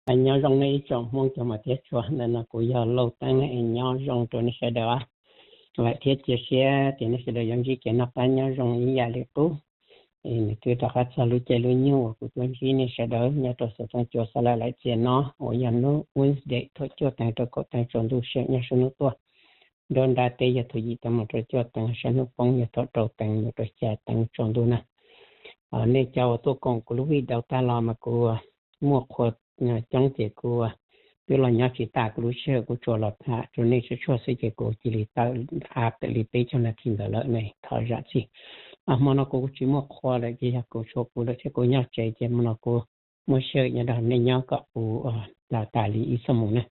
Nyob zoo nej ib tsoom Hmoob cov muaj thiab tshua, ntawm no kuv yog Lauj Teeb ne, nyob zoo rau nej sawv daws. Vam thiab cia siab tias nej sawv daws yuav ntsib kev noj qab nyob zoo ib yam li qub. Nws twb rov qab txog lub caij lub nyoog uas kuv tuaj ntsib nej sawv daws nyob rau xov tooj cua xa lawm lawm txias no uas yog hnub Wednesday thaum cuaj teev rau kaum teev tsaus ntuj sij hawm nyob saum hnub tuaj. Nruab nrab teb yog thaum yim teev mus rau cuaj teev, sab hnub poob yog thaum rau teev mus rau xya teev tsaus ntuj na. Nej cov uas tuaj koom kuv lub video tag los mas kuv muaj qhua coob ces kuv twb los nyob tsis tas kuv lub sij hawm, kuv tsuas los tham rau nej tshuaj tshuaj xwb ces kuv cia li tawm av tawm li peb caug nas this ntawd lawm ne, thov zam txim. Hmo no kuv tsis muaj qhua lawm ces yog kuv tshuav kuv lawm thiab kuv nyob tsev ces hmo no kuv muab sij hawm nyob nrog nej nyob kom kuv tham tas li ib xuab moos na.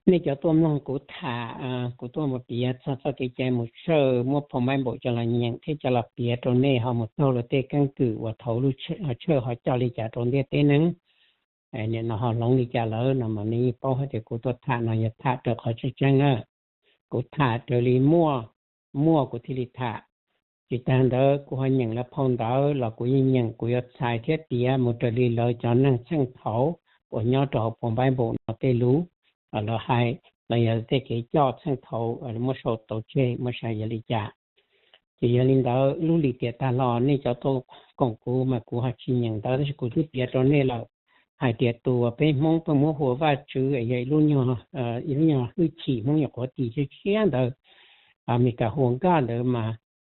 Nej cov tuaj mloog kuv tham, kuv tuaj mus piav txog txoj kev cai mus tshawj muab phau Npaiv Npaum coj los nyeem thiab coj los piav rau nej ho mus taug luag tej keeb kwm uas thaum lub tshawj ho coj li cas rau ntiaj teb neeg. Nim no ho hloov li cas lawm no mas nej yeej paub hais tias kuv tuaj tham no yog tham raws qhov tseeb tseeb na. Kuv tham raws li muaj, muaj kuv thiaj li tham. Tsis tag ntawd kuv ho nyeem lawv phau ntawv los kuv yeej nyeem, kuv yuav txhais thiab piav mus raws li lawv cov neeg txheej thaum uas nyob rau hauv phau Npaiv Npaum no tej lus, lawv hais los yog tej kev coj txheej thaum muab sau tau tseg muab saib yog li cas. Ces yog li ntawd lub lim tiam tag los nej cov tuaj koom kuv mas kuv ho tsis nyeem ntawv tab sis kuv twb piav rau nej lawm hais tias tus peb Hmoob pheej muab hu ua Vajtswv yog ib lub nyuag hwj chim Hmoob nyuam qhuav tis tshiab tshiab ntawd, Amelikas hu ua God ntawd mas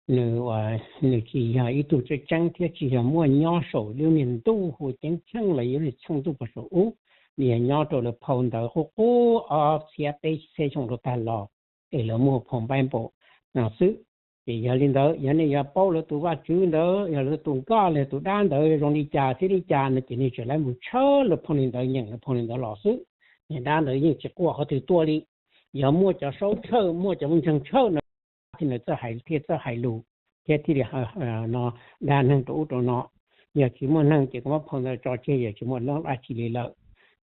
nws, nws tsis yog ib tug tseeb tseeb thiab tsis yog muaj nyob saum lub niag ntuj hu ceeb tsheej los yog lub niag txheej ntuj puag saum ub. Nws yog nyob rau lawv phau ntawv qub qub ob txhiab peb txhiab xyoo rau tag los es lawv muaj phau Npaiv Npaum no xwb. Ces yog li ntawd yog nej yuav paub lawv tus Vajtswv ntawd yog lawv tus God los tus dab ntawd zoo li cas thiab li cas no ces nej tseem lawv mus tshawb lawv phau li ntawd, nyeem lawv phau li ntawd los xwb. Niag dab ntawd yeej tsis quaj qhov twg tuaj li. Yog muaj cov saub tshawj muaj cov ntseeg tshawj no thiaj nws txawj hais thiaj txawj hais lus thiab thiaj li no dag neeg rau ub rau no. Yog tsis muaj neeg ces kuv muab phau ntawd tso tseg, yog tsis muaj dab tsi li lawm.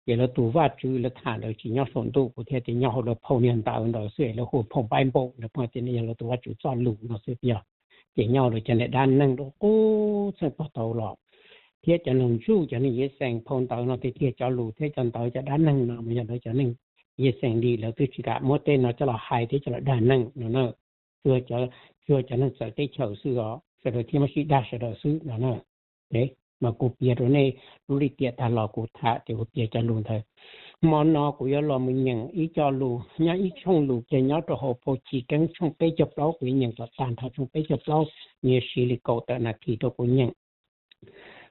Ces lawv tus Vajtswv lawv tham ntawd tsis nyob saum ntuj, kuv thiaj tias nyob hauv lawv phau niag ntawv ntawd xwb es lawv hu phau Npaiv Npaum, lawv pheej tias yog lawv tus Vajtswv txoj lus no xwb. Yog ces nyob hauv lawv cov niag dab neeg rau qub txheej puag thaum los thiab cov neeg Jews cov neeg Yixalayees phau ntawv no tiag tiag cov lus thiab cov ntawv cov dab neeg no mas yog lawv cov neeg Yixalayees li, lawv twb tsis kam muab tej no coj los hais thiab coj los dag neeg no na. Tsuas, tsuas cov neeg txawv teb chaws xwb os sawv daws thiaj muab sib dag sawv daws xwb no na. Mas kuv piav rau nej lub lim tiam tag los kuv tham ces kuv piav cov lus ntawd. Hmo no kuv yuav los mus nyeem ib co lus nyob ib tshooj lus kiag nyob rau hauv phau Chiv Keeb tshooj peb caug plaub, kuv yuav nyeem kom tag nrho tshooj peb caug plaub, nws yuav siv li kaum tawm nas this rau kuv nyeem.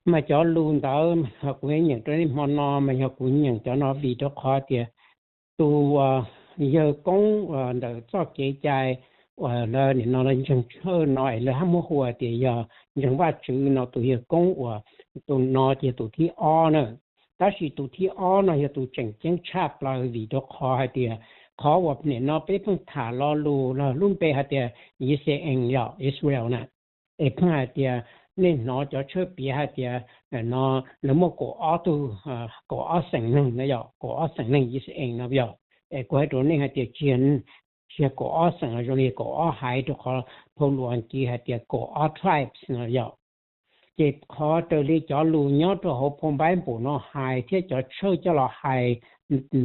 Mas cov lus ntawd kuv yuav nyeem rau nej hmo no mas yog kuv nyeem cov no vim rau qhov tias tus yawg koob ntawm txoj kev cai uas lawv nim no lawv ntseeg tshawj no es lawv hab muab hu tias yog ntseeg Vajtswv no, tus yawg koob uas tus no ces tus thib ob na. Tab sis tus thib ob no yog tus tseem ceeb tshaj plaws vim rau qhov hais tias qhov uas nim no peb pheej tham lo lus los lub npe hais tias Yixalayees yog Israel na, es pheej hais tias nej hnov cov tshawj piav hais tias no lawv muaj kaum ob tug, kaum ob xeem neeg no yog kaum ob xeem neeg Yixalayees no yog. Es kuv hais rau nej hais tias tsis yog kaum ob xeem, zoo li kaum ob haiv rau qhov phau lus Askiv hais tias kaum ob tribes no yog. Ces qhov raws li cov lus nyob rau hauv phau Npaiv Npaum no hais thiab cov tshawj coj los hais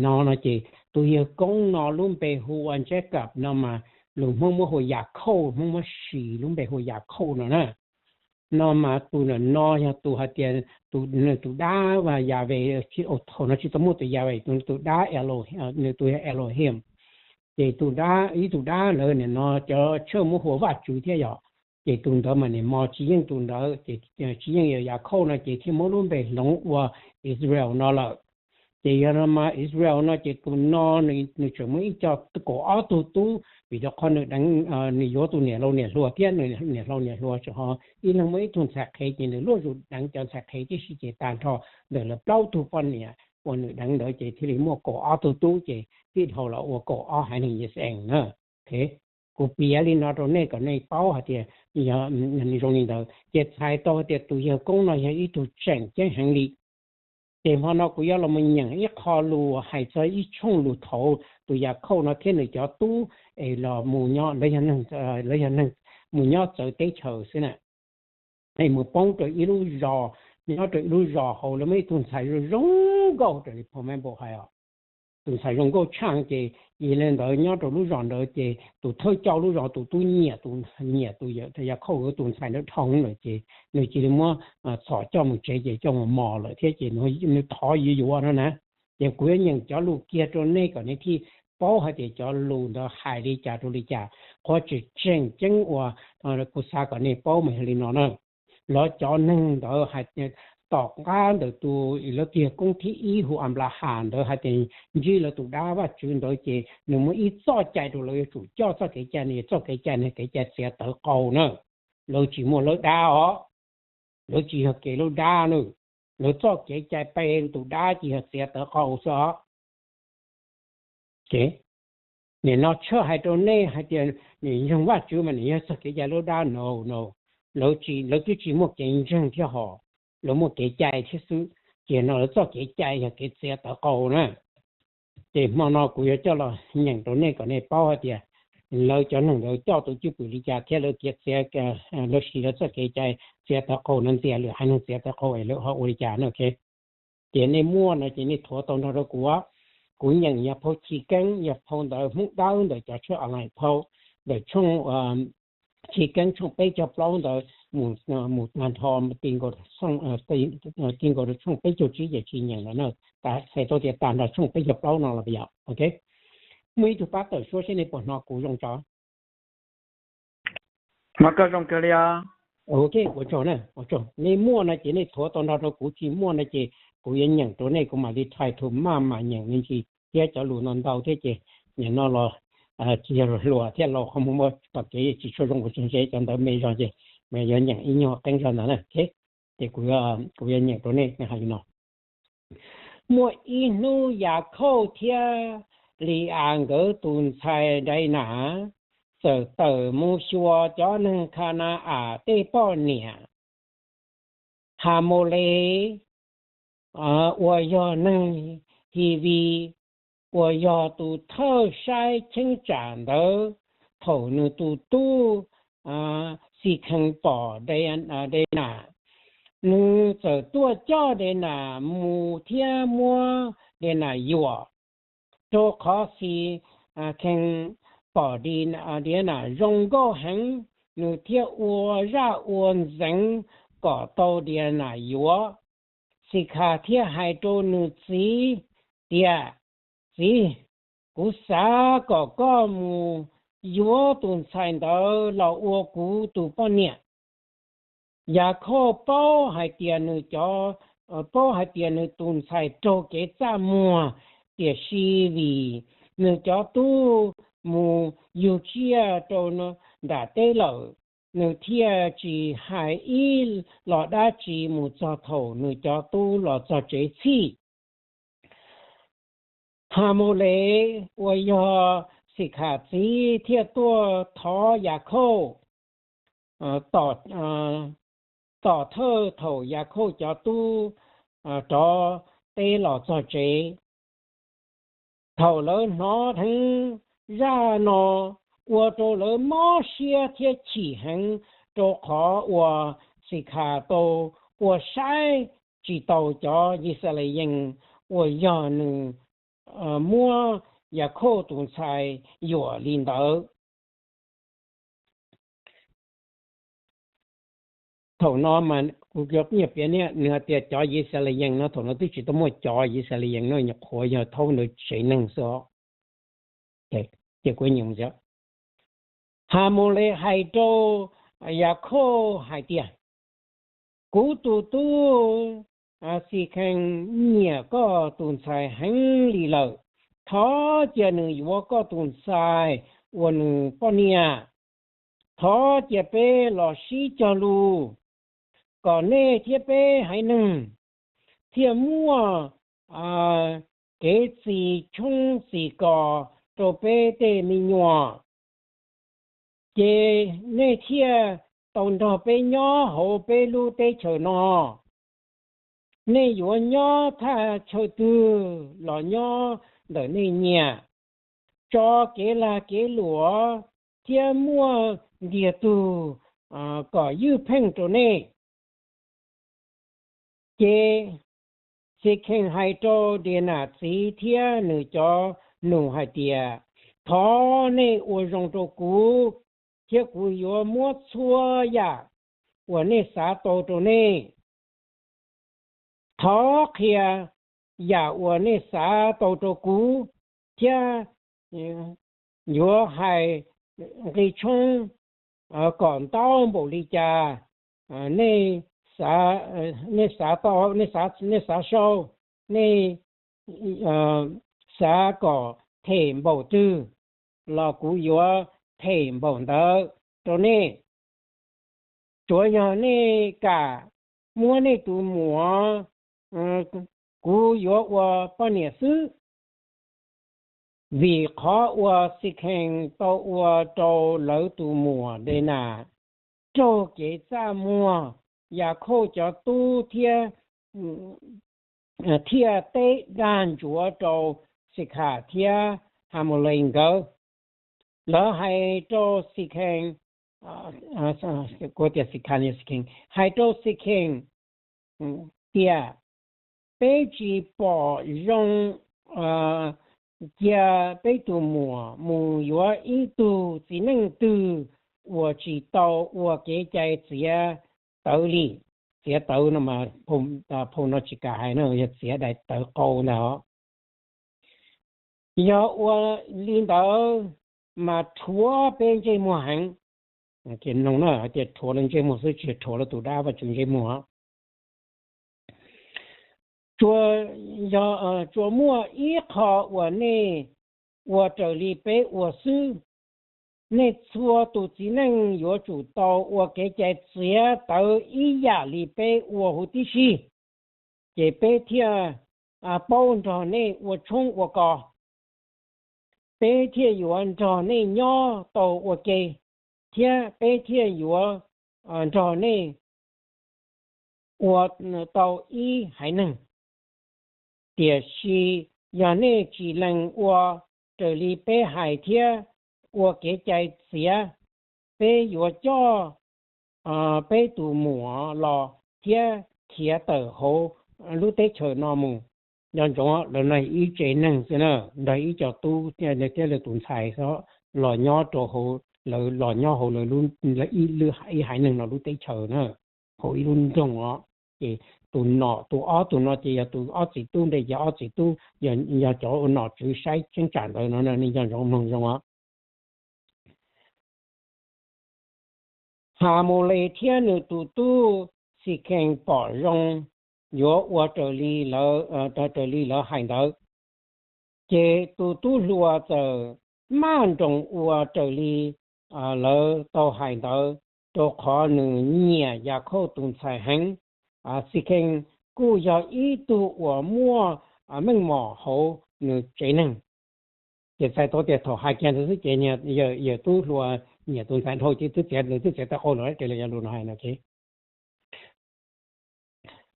no no ces tus yawg koob no lub npe hu ua Jacob no mas lus Hmoob muab hu ua Yakhauj, Hmoob muab sis lub npe hu ua Yakhauj no na. No mas tus ntawm no yog tus hais tias tus, nws tus dab Yahweh, thaum no tsis tau muaj tus Yahweh, tus, tus dab, nws tus yog Elohim. Ces tus dab, ib tug dab lawv nim no cov tshawj muab hu ua Vajtswv thiab yog. Ces tus ntawd mas nim no tsis yeej tus ntawd, ces tsis yeej yog Yakhauj no ces thiaj muab lub npe hloov ua Israel no lawm. Ces yog no mas Israel no ces tus no nws tseem muaj ib co kaum ob tug tub vim rau qhov nws deev, nws yuav tus niam laus niam hluas thiab nws niam laus niam hluas tseem ho ib leeg muaj ib tug ntxhais qhev ces nws luaj zus deev cov ntxhais qhev tib si ces tag nrho ntawm lawv plaub tug poj niam uas nws deev ntawd ces thiaj li muaj kaum ob tug tub ces txij dhau los ua kaum ob haiv neeg Yixalayees na. Kuv piav li no rau nej kom nej paub hais tias yog zoo li ntawd ces txhais tau hais tias tus yawg koob no yog ib tug tseem ceeb heev li. Ces hmo no kuv yuav los mus nyeem ib qho lus hais txog ib tshooj lus thaum tus Yakhauj no thiab nws cov tub es los mus nyob, lawv yog neeg mus nyob txawv teb chaws xwb na, es mus poob rau ib lub zos, nyob rau ib lub zos hauv lawv muaj ib tug ntxhais zoo zoo nkauj raws li phau Maiv Npaum hais os. Tus ntxhais zoo nkauj tshaj ces yog li ntawd nyob rau lub zos ntawd ces tus thawj coj lub zos tus tub nyiam tus, nyiam tus Yakhauj tus ntxhais ntawd dhau lawm ces nws cia li muab txhom coj mus tsev ces coj mus mos lawm thiab ces nws thov yuav yuav no na. Ces kuv yuav nyeem cov lus kiag rau nej kom nej thiaj paub hais tias cov lus ntawd hais li cas rau li cas. Qhov tseem tseem ceeb uas kuv xav kom nej paub mas yog li no na. Lawv cov neeg ntawd hais tias tom qab ntawm tus lawv tiag koob thib ib hu Anplahas ntawd hais tias ntsib lawv tus dab Vajtswv ntawd ces nws muaj ib txoj cai rau lawv yuav tsum coj txoj kev cai no, txoj kev cai no kev cai txiav tawv qau na. Lawv tsis muaj lawv dab os, lawv tsis yog kev lub dab na. Lawv txoj kev cai pe tus dab ces yog txiav tawv qau xwb os. Nim no tshawb hais rau nej hais tias nim ntseeg Vajtswv mas nim yog txoj kev cai lub dab no no. Lawv tsis, lawv twb tsis muaj kev ntseeg thiab hos, lawv muaj kev cai thiab xwb. Ces no lawv txoj kev cai yog kev txiav tawv qau na. Ces hmo no kuv yuav coj los nyeem rau nej kom nej paub hais tias lawv cov neeg ntawd coj tus cwj pwm li cas thiab lawv kev txiav, lawv siv lawv txoj kev cai txiav tawv qau no ntxias lwm haiv neeg txiav tawv qau es lawv ho ua li cas na. Ces nej muaj no ces nej thuav tau nrog rau kuv. Kuv nyeem yog phau Chiv Keeb, yog phau ntawv Hmoob Dawb ntawm cov tshawj online phau, ntawm tshooj Chiv Keeb tshooj peb caug plaub ntawd mus tag nrho ti nkaus rau tshooj peb caug tsib ces tsis nyeem lawm na. Txhais tau tias tag nrho tshooj peb caug plaub no los yog, ok. Muaj ib tug pab tawm suab seb nej puas hnov kuv zoo tso. Hnov koj zoo kawg li os. Ok, ua tsaug na, ua tsaug. Nej muaj no ces nej thuav tau nrog rau kuv, tsis muaj no ces kuv yuav nyeem rau nej, kuv mam li try to maj mam nyeem me ntsis thiab cov lus no ntau thiab ces nim no los tsis yog hluas thiab laus qhov muag muaj tom kev tsis tshua zoo kuv tsis ntse cov ntawd me zog ces mas yuav nyeem ib nyuag qeeb zog ntawd na. Ces kuv yuav nyeem rau nej hais li no. Muaj ib hnub Yakhauj thiab Li-as nkawd tus ntxhais Dainas txawm tawm mus xyuas cov neeg Khana-as tej poj niam. Hamaules uas yog neeg Hivis uas yog tus thawj saib cheeb tsam ntawd, thaum nws tus tub Xikhees pom Dainas, nws txawm tuaj coj Dainas mus thiab muab Dainas yuam, rau qhov Xikhees pom Dainas zoo nkauj heev, nws thiaj ua zaj ua ntxeev kom tau Dainas yuav. Xikhees thiaj hais rau nws txiv tias, Txiv, kuv xav kom koj mus yuav tus ntxhais ntawd los ua kuv tus poj niam. Yakhauj paub hais tias nws cov, paub hais tias nws tus ntxhais raug kev txaj muag, tiam sis vim nws cov tub mus yug tsiaj rau nram teb lawm, nws thiaj tsis hais ib los dab tsi mus txog thaum nws cov tub los txog tsev txhij. Hamaules uas yog Xikhees txiv thiaj tuaj thov Yakhauj tom thawj thaum Yakhauj cov tub rov teb los txog tsev. Thaum lawv hnov dheev zaj no, ua rau lawv mob siab thiab chim heev, rau qhov uas Xikhees tau ua saib tsis taus cov Yixalayees uas yog nws muab Yakhauj tus ntxhais yuam li ntawd. Thaum no mas kuv yuav nyaj piav niaj nws hais tias cov Yixalayees no thaum no twb tsis tau muaj cov Yixalayees no, nyuam qhuav yog thaub ntawd tsev neeg xwb os. Ces kuv nyeem ntxiv. Hamaules hais rau Yakhauj hais tias, Kuv tus tub Xikhees nyiam koj tus ntxhais heev li lawm. Thov cia nws yuav koj tus ntxhais ua nws poj niam. Thov cia peb los sib cog lus, kom nej thiab peb haiv neeg thiaj muaj kev txi tshoob txi kos rau peb tej me nyuam, ces nej thiaj tau nrog peb nyob hauv peb lub teb chaws no. Nej yuav nyob thaj chaw twg los nyob ntawm nej nyiam. Tso kev lag kev luam thiab muaj ntiag tug kom ywj pheej rau nej. Ces Xikhees hais rau Dinas txiv thiab nws cov nus hais tias, Thov nej ua zoo rau kuv, thiab kuv yuav muab txhua yam uas nej xav tau rau nej. Thov qhia yam uas nej xav tau rau kuv, thiab yuav hais nqi tshoob kom ntau npaum li cas nej xav, nej xav tau, nej xav, nej xav sau, nej xav kom them npaum twg los kuv yuav them npaum ntawd rau nej. Tsuav yog nej kam muab nej tus muam, kuv yuav ua poj niam xwb. Vim qhov uas Xikhees tau ua rau lawv tus muam Denas raug kev txaj muag, Yakhauj cov tub thiaj, thiaj teb dag ntsuav rau Xikhas thiab Hamaules nkawd. Lawv hais rau Xikhees, kuv tias Xikhas, Xikhees, hais rau Xikhees tias, Peb tsis pom zoo cia peb tus muam mus yuav ib tug txiv neej twg uas tsis tau ua kev cai txiav tawv li. Txiav tawv no mas phau no tsis kam hais na, yog txiav daim tawv qau ntag os. Yog ua li ntawd mas rhuav peb ntsej muag heev. Ces mloog na, hais tias rhuav lawv ntsej muag xwb, tsis rhuav lawv tus dab Vajtswv ntsej muag. Tsuas, tsuas muaj ib qho uas nej ua raws li peb ua xwb. Nej txhua tus txiv neej yuav tsum tau ua kev cai txiav tawv ib yam li peb ua huv tib si, ces peb thiaj paub nrog nej ua tshoob ua kos. Peb thiaj yuav nrog nej nyob tau ua ke, thiab peb thiaj yuav nrog nej ua tau ib haiv neeg. Tiam sis yog nej tsis lees ua raws li peb hais thiab ua kev cai txiav, peb yuav coj peb tus muam los thiab khiav tawm hauv lub teb chaws no mus. Nco ntsoov, lawv no ib tsev neeg xwb na, nrog ib co tub thiab lawv tus ntxhais xwb los nyob rau hauv, lawv los nyob hauv lawv ib haiv neeg no lub teb chaws na, hauv ib lub nroog os. Ces tus nom tus ob tug no ces yog tus ob txiv tub ntawd, ces ob txiv tub yog cov nom tswv saib cheeb tsam ntawd no, nej nco ntsoov mloog zoo os. Hamaules thiab nws tus tub Xikhees pom zoo yuav ua raws li lawv hais ntawd, ces tus tub hluas txawm maj nroos ua raws li lawv tau hais ntawd, rau qhov nws nyiam Yakhauj tus ntxhais heev. Xikhees kuj yog ib tug uas muaj meej mom hauv nws tsev neeg. Ces txhais tau tias thaum hais kiag ntawd xwb ces yawm tub hluas nyiam tus ntxhais dhau ces twb txiav, nws twb txiav tawv qau lawm, raws li yog lus no hais no.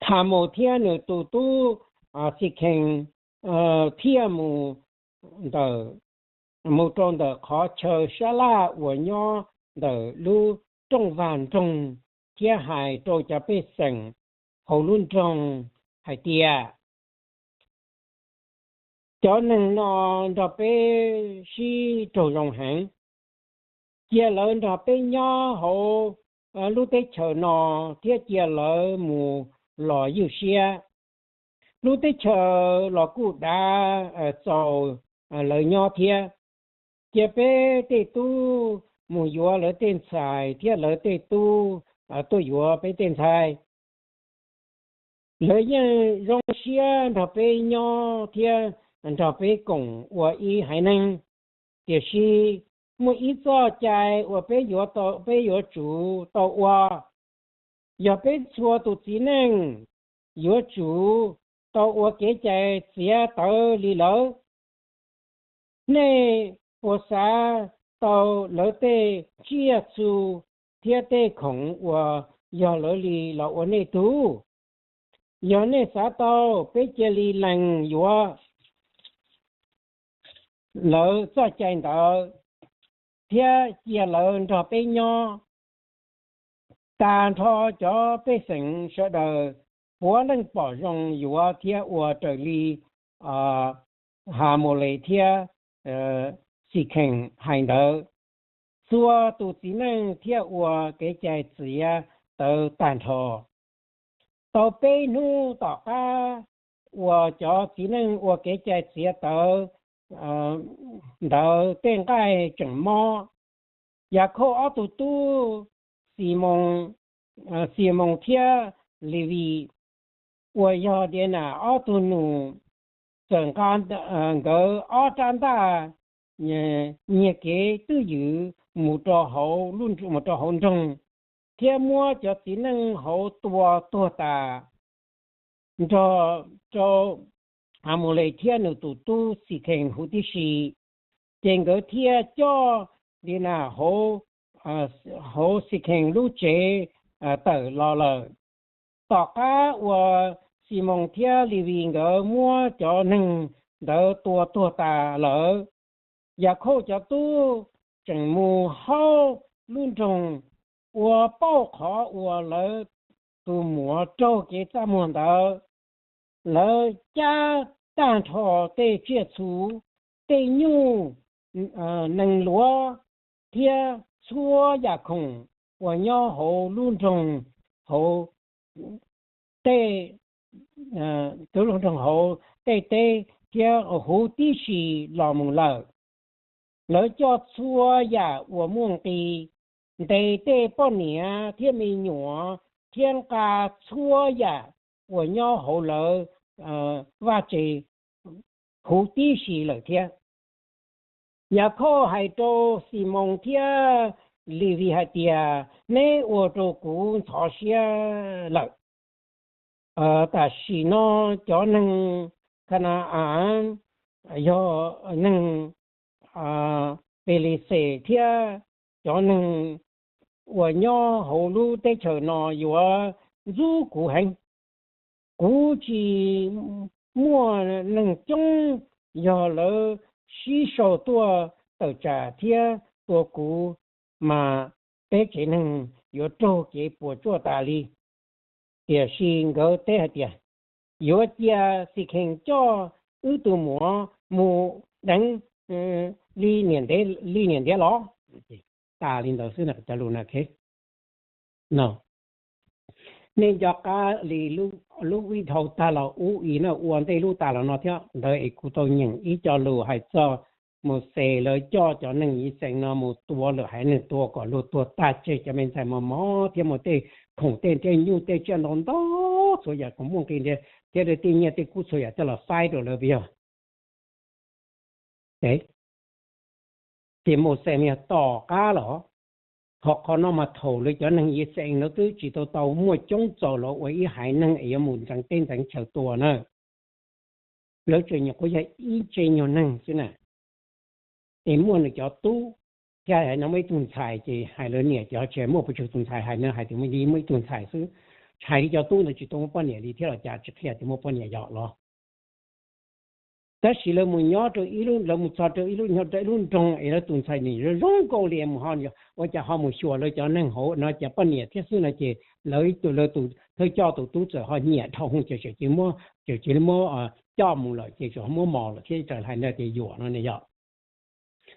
Hamaus thiab nws tus tub Xikhees thiaj mus ntawm, mus rau ntawm qhov chaw sab laj uas nyob ntawm lub rooj vag nroog thiab hais rau cov pej xeem hauv lub nroog hais tias, Cov neeg no nrog peb sib raug zoo heev. Cia lawv nrog peb nyob hauv lub teb chaws no thiab cia lawv mus los ywj siab. Lub teb chaws los kuj dav txaus lawv nyob thiab. Cia peb tej tub mus yuav lawv tej ntxhais thiab lawv tej tub tuaj yuav peb tej ntxhais. Lawv yeej zoo siab nrog peb nyob thiab nrog peb koom ua ib haiv neeg. Tiam sis muaj ib txoj cai uas peb yuav, peb yuav tsum tau ua. Yog peb txhua tus txiv neej yuav tsum tau ua kev cai txiav tawv li lawv. Nej puas xav tau lawv tej tsiaj txhu thiab tej khoom uas yog lawv li los ua nej tug? Yog nej xav tau, peb cia li lees yuav lawv txoj cai ntawd thiab cia lawv nrog peb nyob. Tas nrho cov pej xeem sawv daws puav leej pom zoo yuav thiab ua raws li Hamaules thiab Xikhees hais ntawd. Txhua tus txiv neej thiaj ua kev cai txiav tawv tag nrho. Tau peb hnub tom qab uas cov txiv neej ua kev cai txiav tawv ntawd tej nqaij tseem mob. Yakhauj ob tug tub, Ximoos thiab Levis uas yog Dinas ob tug nus, txawm nqa nkawd ob rab ntaj nyiag kev twj ywm mus rau hauv nroog, thiab muab cov txiv neej hauv tua tuag tas, nrog rau Hamaules thiab nws tus tub Xikhees huv tib si. Ces nkawd thiaj coj Dinas hauv Xikhees lub tsev tawm los lawm. Tom qab uas Ximoos thiab Levis nkawd muab cov neeg ntawd tua tuag tas lawm, Yakhauj cov tub tseem mus haub lub nroog, ua pauj qhov uas lawv tus muam raug kev txaj muag ntawd. Lawv cab tag nrho tej tsiaj txhu, tej nyuj, nees luav, thiab txhua yam khoom uas nyob hauv lub nroog hauv tej, lub nroog hauv tej teb thiab huv tib si los mus lawm. Lawv coj txhua yam uas muaj nqi, ntes tej poj niam thiab me nyuam, thiab nqa txhua yam uas nyob hauv lawv vaj tse huv tib si lawm thiab. Yakhauj hais rau Ximoos thiab Levis hais tias, neb ua rau kuv ntxhov siab lawm. Tam sim no cov neeg Khana-as, yog neeg Pelixes thiab cov neeg uas nyob hauv lub teb chaws no yuav ntxub kuv heev. Kuv tsis muaj neeg coob, yog lawv sib sau tuaj tawm tsam thiab tua kuv, mas peb tsev neeg yuav raug kev puas tsuaj tas li. Tiam sis nkawd teb hais tias, yuav cia Xikhees coj wb tus muam mus deev li niam ntiav los? Tas li ntawd xwb no, cov lus no. Nej nco qab li lub vij dhau tag los ub i na, ua ntej lub tas los no thiab ntawd es kuv tau nyeem ib co lus hais txog Mauxes lawv coj cov neeg Yixalayees no mus tua lwm haiv neeg, tua kom luag tuag tag, tseg cov me ntxhais mos mos thiab muaj tej khoom tej ntiaj nyuj tej tsiaj ntau ntau, txhua yam khoom muaj nqi thiab tej nyiaj tej kub txhua yam coj los faib rau lawv yog. Ces Mauxes mas yog tom qab los, ho qhov no mas thaum lawv cov neeg Yixalayees no twb tsis tau tau muaj coob txaus los ua ib haiv neeg es yuav mus ntxeev teb ntxeev chaw tua na. Lawv tseem nyuam qhuav yog ib tse nyuag neeg xwb na. Es muaj nws cov tub, thiab hais no muaj ib tug ntxhais, ces hais lawv niam ces ho tsis hais muaj pes tsawg tus ntxhais, hais no hais tias muaj li muaj ib tug ntxhais xwb. Hais li cov tub ntawd tsis tau muaj poj niam li thiab los cas tsis qhia tias muaj poj niam yog los. Tab sis lawv mus nyob rau ib lub, lawv mus txog rau ib lub, nyob rau ib lub nroog es lawv tus ntxhais nim zoo zoo nkauj li mus ho, ua cas ho mus xyuas lawv cov neeg hauv no cas poj niam thiab xwb no ces lawv tus, lawv tus thawj coj tus tub txawm ho nyiam dhau hwv ces txawm cia li muab, txawm cia li muab coj mus lawm ces txawm ho muab mos lawm thiab txawm hais ntawd tias yuam no ne yog.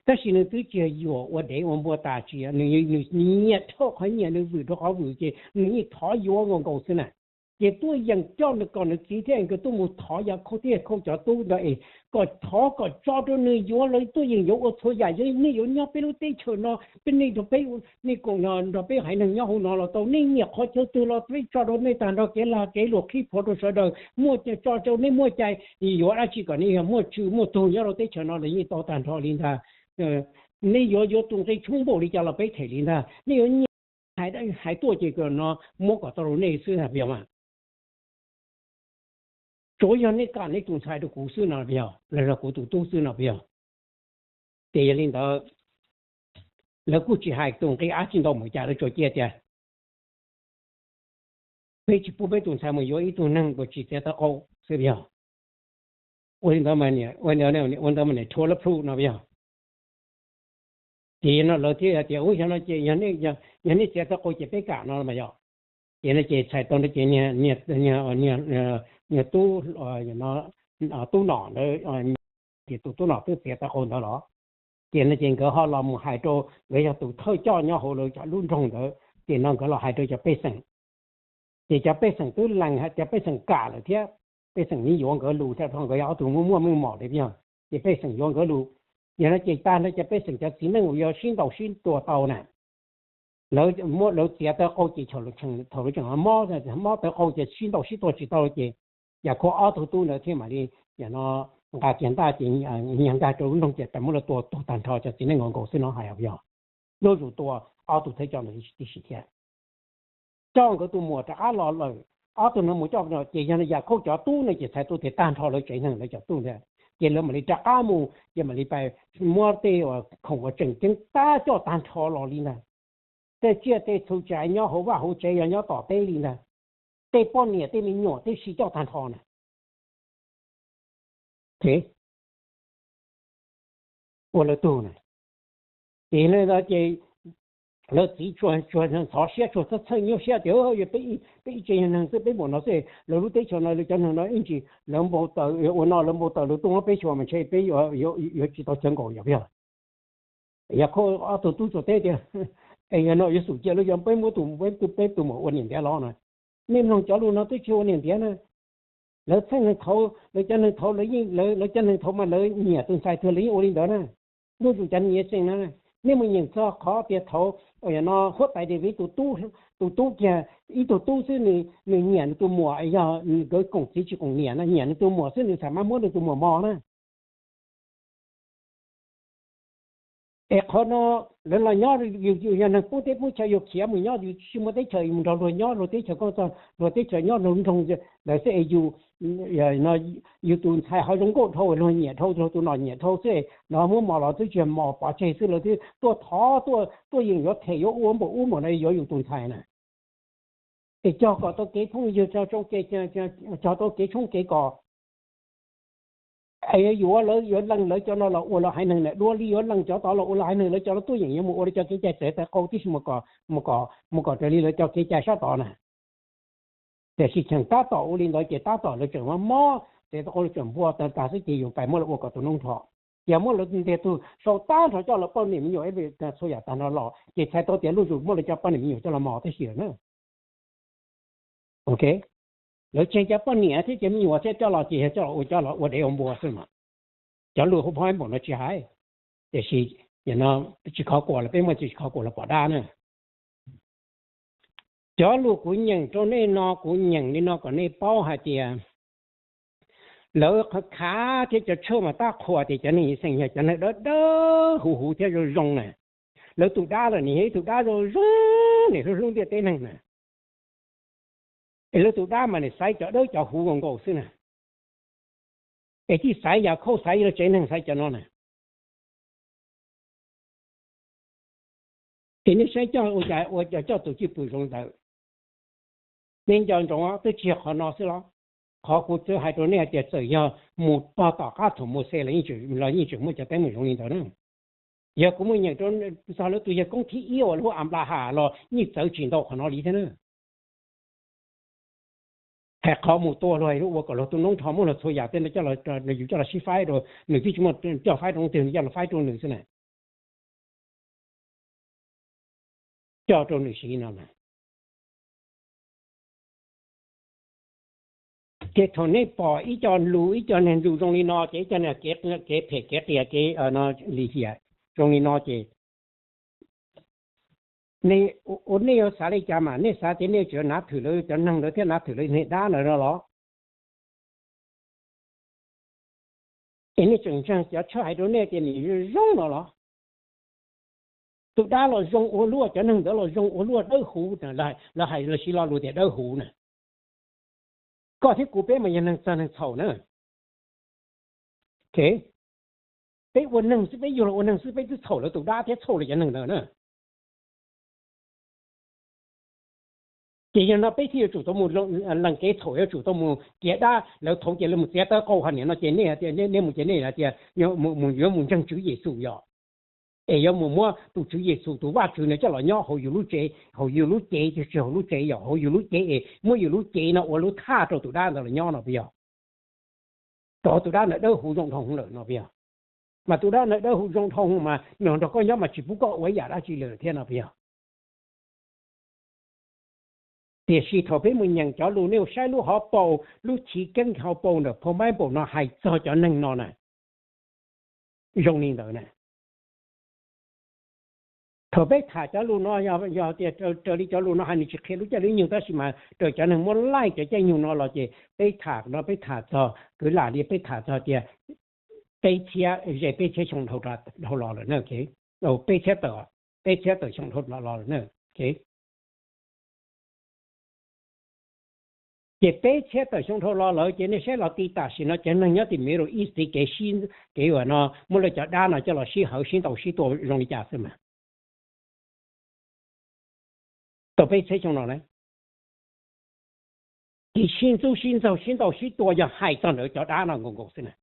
Tab sis nws twb tsis yog yuam ua dev ua npua tas, tsis, nws nyiam dhau qhov nyiam, nws vwm rau qhov vwm ces nws yeej thov yuav nkaus nkaus xwb na. Ces tuaj yeem coj nws kom nws txiv thiab nkawd tuaj mus thov Yakhauj thiab Yakhauj cov tub ntawd es kom thov kom tso rau nws yuav, lawv tuaj yeem yuav ua txhua yam, yog nej yuav nyob peb lub teb chaws no, peb nej nrog peb, nej koom nrog peb haiv neeg nyob hauv no los tau, nej nyiam qhov chaw twg los peb tso rau nej tag nrho, kev lag kev luam qhib phuav rau sawv daws, muaj tso rau nej muaj cai yuav dab tsi kom nej yog muaj tswv muaj tug nyob rau teb chaws no los yeej tau tag nrho li ntag. Nej yuav yuav tus nqi tshoob npaum li cas los peb them li ntag, nej yuav nyiam hais tuaj ces no muab kom tau rau nej xwb na, peb yog mas. Tsuav yog nej kam nej tus ntxhais rau kuv xwb no peb yog, los yog kuv tus tub xwb no peb yog. Ces yog li ntawd, lawv kuj tsis hais tus nqi dab tsi ntau npaum cas, lawv tsuas cia tias peb tsis pub peb tus ntxhais mus yuav ib tug neeg uas tsis txiav tawv qau xwb peb yog. Ua li ntawd, ua ntawd mas niam rhuav lab plhu no peb yog. Ces no lawv thiaj hais tias, u, yog no ces yog nej txiav tawv qau ces peb kam no mas yog. Ces no ces txhais tau no ces niag tub, tub nom ntawd, ces tus tub nom twb txiav tau qau ntawd los, ces no ces nkawd ho los mus hais rau, nkawd yog tus thawj coj nyob hauv lawv cov lub nroog ntawd, ces no nkawd los hais rau cov pej xeem. Ces cov pej xeem twb lees, cov pej xeem kam lawm thiab, pej xeem yeej yuav nkawd lus thiab, nkawd yog ob tug muaj muaj meej mom li yog, ces pej xeem yuav nkawd lus. Yog no ces tag nrho cov pej xeem cov txiv neej uas yog sib ntaus sib tua tau na, lawv txiav tau qau ces thaum lawv tseem mob, mob tau qau ces sib ntaus sib tua tsis tau ces Yakhauj ob tug tub ntawd thiaj mam li nqa kiag ntaj ces nkag rau lub nroog ces tau muab lawv tua tuag tag nrho cov txiv neej nkaus nkaus xwb no hais yog. Lub zus tua ob tug thawj coj ntawd tib si thiab, coj nkawd tus muam rov qab los lawm. Ob tug no mus coj ces yog Yakhauj cov tub no ces txhais tau tias tag nrho lawv tsev neeg lawv cov tub ntawd, ces lawv mam li rov qab mus ces mam li pais muab tej khoom uas tseem ceeb tab coj tag nrho los li ntag. Tej tsiaj tej txhu tsav nyob hauv vaj hauv tsev yog nyob tom teb li ntag. Tej poj niam tej me nyuam tib si coj tag nrho na, ua lawv tug na. Ces lawv txiv tsuas ntxhov siab tsuas txhawj nyuaj siab tias peb ib tsev neeg xwb peb npaum no xwb, lawv lub teb chaws no lawv cov neeg no ib ntsis lawv npau taws ua no lawv npau taws lawv tuaj muab peb xyuas mas ntshe peb yuav tsis tau chaw nkaum yog yog. Yakhauj ob tug tub tsuas teb tias, es yog no yuav xum cia lawv yuav peb muab tus, peb tus muam ua niam ntiav los na. Nej mloog cov lus no twb tsis ua niam ntiav na. Lawv txheej neeg thaud, lawv cov neeg thaud, lawv cov neeg thaud mas lawv nyiam tus ntxhais twg lawv yeej ua li ntawd na. Ntuj tus cov niam xeem na, nej mus nyeem txog qhov tias thaud no huab tais Daviv tus tub kiag, ib tug tub xwb nws nyiam nws tus muam, yog nkawd koom txiv tsis koom niam na, nyiam nws tus muam xwb nws txawm mam muab nws tus muam mos na. Es qhov no lawv los nyob, yus yog neeg poob teb poob chaw yus khiav mus nyob, yus tsis muaj teb chaws mus nrog luag nyob, luag teb chaws koj txog luag teb chaws nyob luag nroog ntawd xwb es yus, yus tus ntxhais ho zoo nkauj dhau luag nyiam dhau, luag tus nom nyiam dhau xwb no muab mos los twb tsis yog mos pov tseg xwb, lawv twb tuaj thov tuaj yeem yuav them yuav ua npaum ub npaum no yuav yus tus ntxhais na. Es cog kom tau kev phooj ywg, cog tau kev tshoob kev kos. Es yuav lawv yuav lees lawv cov no los ua lawv haiv neeg na, dua li yuav lees cov tod los ua lawv haiv neeg, lawv cov no tuaj yeem yuav mus ua lawv cov kev cai txiav tau qau tib si mus kom raws li lawv cov kev cai sab tod na. Tiam sis cheem tab tom ua li ntawd ces tab tom lawv tseem mob mob, txiav tau qau lawv tseem npua tag tag xwb ces yus pais muab lawv ua kom tus noob nrho. Ces muab lawv ntiag tug sau tag nrho coj lawv poj niam me nyuam txhua yam tag nrho los ces txhais tau tias lub zus muab lawv cov poj niam me nyuam coj los mos tib si lawm na. Ok, lawv tseg cov poj niam thiab cov me nyuam thiab coj los ces yog coj los ua, coj los ua dev ua npua xwb mas. Cov lus hu phoj npaum no tsis hais, tiam sis tsis khov kuam los peb muaj tsis khov kuam los pom dab na. Cov lus kuv nyeem rau nej no kuv nyeem li no kom nej paub hais tias lawv khav thiab cov tshawj mas tab qhuas tias cov neeg Yixees yog cov neeg dawb dawb huv huv thiab zoo zoo na. Lawv tus dab los nim yog ib tug dab zoo zoo, nim hlub hlub ntiaj teb neeg na. Es lawv tus dab mas nim xaiv cov dawb cov huv nkaus xwb na. Es tij xaiv Yakhauj, xaiv lawv tsev neeg, xaiv cov no na. Es nej saib coj ua cas ua coj tus cwj pwm zoo ntawd. Nej nco ntsoov twb tsis yog qhov no xwb los, qhov kuv twb hais rau nej hais tias txawm yog mus pog tom qab thaum Mauxes los yeej tseem muaj cov teeb meem zoo li ntawd na. Yog kuv mus nyeem rau txog lawv tus yawg koob thib ib uas lub Anplaham los yeej txawv tsis ntau qhov no li thiab na. Hais qhov mus tua luag ua kom luag tus noob nrho muab luag txhua yam tej no coj los, yus coj los sib faib rau, nws twb tsis muaj coj faib rau leej twg, nws coj los faib rau nws xwb na. Coj rau nws siv no na. Ces thaum nej pom ib co lus ib co neeg lus zoo li no ces ib co kev phem kev qias kev lim hiam zoo li no ces ua nej yuav xav li cas mas nej xav tias nej tseem nav thwm lawv cov neeg ntawd thiab nav thwm lawv niag dab ntawd no los? Es nej tseem ntseeg cov tshawj hais rau nej tias nws zoo no los? Tus dab los zoo ua luaj, cov neeg ntawd los zoo ua luaj dawb huv, lawv hais lawv siv lo lus tias dawb huv na. Koj thiab kuv peb mas yog neeg txog neeg txhaum na. Peb ua neeg xwb, peb yug los ua neeg xwb peb twb txhaum lawv tus dab thiab txhaum lawv cov neeg ntawd na. Ces yog no peb thiaj yuav tsum tau mus lees kev txhaum, yuav tsum tau mus tiav dab lawv thaud ces lawv mus txiav tau qau hais niam no ces nej, nej mus ces nej hais tias mus yuav mus ntseeg Tswv Yexus yom. Es yuav mus muab tus Tswv Yexus tus Vajtswv no coj los nyob hauv yus lub tsev, hauv yus lub cev, tsis hauv lub tsev, yog hauv yus lub cev es muab yus lub cev no ua lub thaj rau tus dab ntawd los nyob no puas yog? Rau tus dab ntawd dawb huv zoo dhau lawm no puas yog? Mas tus dab ntawd dawb huv zoo dhau mas nws nrog koj nyob mas tsis pub koj ua ib yam dab tsi lawm thiab no puas yog? Tiam sis thaum peb mus nyeem cov lus, nej mus saib lub hauv paus, lub chiv keeb hauv paus ntawm phau Npaiv Npaum no hais txog cov neeg no na, zoo li ntawd na. Thaum peb tham cov lus no, yog tias raws li cov lus no hais nws tsis qhia lub caij lub nyoog, tab sis mas raws cov neeg muab laij cov caij nyoog no los ces peb tham no peb tham txog kwv lam li peb tham txog tias peb txhiab, ze peb txhiab xyoo dhau los lawm na, peb txhiab tawm, peb txhiab tawm xyoo dhau los lawm na. Ces peb txhiab tawm xyoo dhau los lawm ces nej saib los ti tam sim no cov neeg nyob tim Middle East kev sib, kev uas no muab lawv cov dab no coj los sib hawv sib ntaus sib tua zoo li cas xwb mas. Tau peb txhiab xyoo no na, ces sib ntxub sib ntxaug sib ntaus sib tua yog hais txog ntawd cov dab no nkaus nkaus xwb na.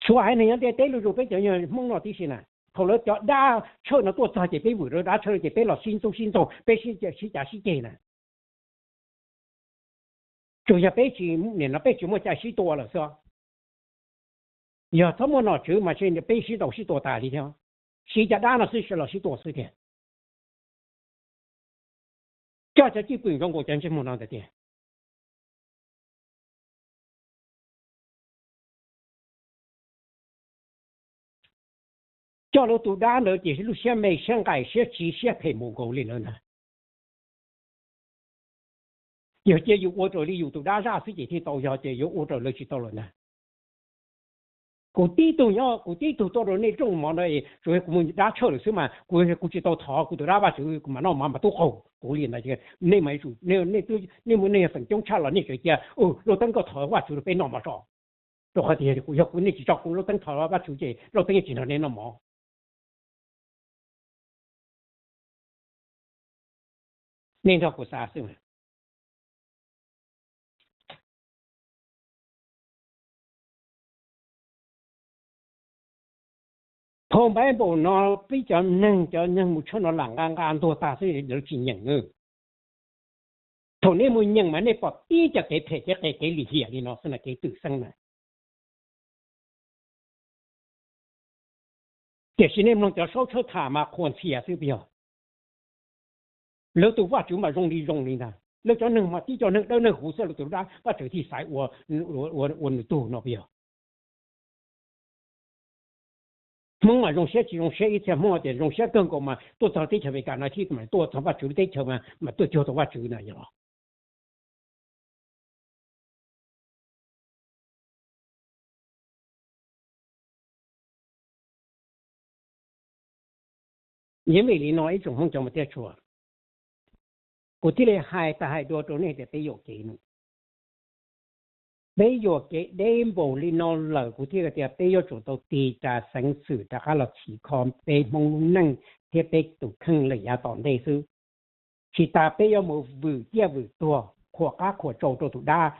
Txhua haiv neeg nyob ntiaj teb los zus peb cov Hmoob no tib si na, thaum lawv cov dab tshawj no tuaj txog ces peb vwm lawv dab tshawj ces peb los sib ntxub sib ntxaug, peb sib cav sib ceg na. Tsuas yog peb tsis, nim no peb tsis muaj cai sib tua lawm xwb. Yog txhob muaj nom tswv mas peb sib ntaus sib tua tas li thiab, siv cov dab no xwb los sib tua xwb tiag. Coj cov cwj pwm zoo nkaus cov ntsej muag no ntawd tiag. Coj lawv tus dab ntawd ces lub siab me siab nqaim siab tsiv siab phem mus nkaus li lawm ntag. Yog cia yus ua raws li yus tus dab zaj xwb ces thiaj tau, yog ces yuav ua raws lawv tsis tau lawm ntag. Kuv tib tug nyob, kuv tib tug tuaj rau nej rooj mov no, tsuas yog kuv mus dab tshawj lawm xwb mas kuv, kuv tsis tau thov kuv tus dab Vajtswv kuv mam noj mov mas tub qaug kuv li ntawd. Nej mas, nej, nej yog feem coob tshaj los nej tseem cia Lauj Teeb koj thov Vajtswv rau peb noj mov tso. Rau qhov tias yog kuv, nej tsis tso kuv Lauj Teeb thov Vajtswv ces Lauj Teeb yeej tsis nrog nej noj mov. Nej nrog kuv xav xwb. Phau Npaiv Npaum no peb cov neeg, cov neeg mus tshawj no lam nqa nqa ntuag tag xwb lawv tsis nyeem. Thaum nej mus nyeem mas nej pom tib cov kev phem kev qias kev lim hiam li no xwb na, kev twm xeeb na. Tiam sis nej mloog cov saub tshawj tham mas qhuas ntxhias xwb puas yog? Lawv tus Vajtswv mas zoo li zoo li ntag, lawv cov neeg mas tib cov neeg dawb neeg huv xwb, lawv tus dab Vajtswv thiaj xaiv ua nws tug no puas yog? Hmoob mas zoo siab tsis zoo siab, ib txhia Hmoob tias zoo siab kawg nkaus mas tuaj txog teb chaws Amelikas no thiab mas tuaj txog Vajtswv teb chaws mas tuaj cuag tau Vajtswv na yog. Yog vim li no ib tsoom Hmoob cov mus tiaj tshua, kuv thiaj li hais tas hais dua rau nej tias peb yuam kev no. Peb yuam kev deb npaum li no lawm, kuv thiaj tias peb yuav tsum tau tig ras xeev xwm rov qab los txhim kho peb Hmoob lub neej thiab peb tus kheej lawm yav tom ntej xwb. Tsis tas peb yuav mus vwm ciaj vwm tuag, qhuas qab qhuas tsau rau tus dab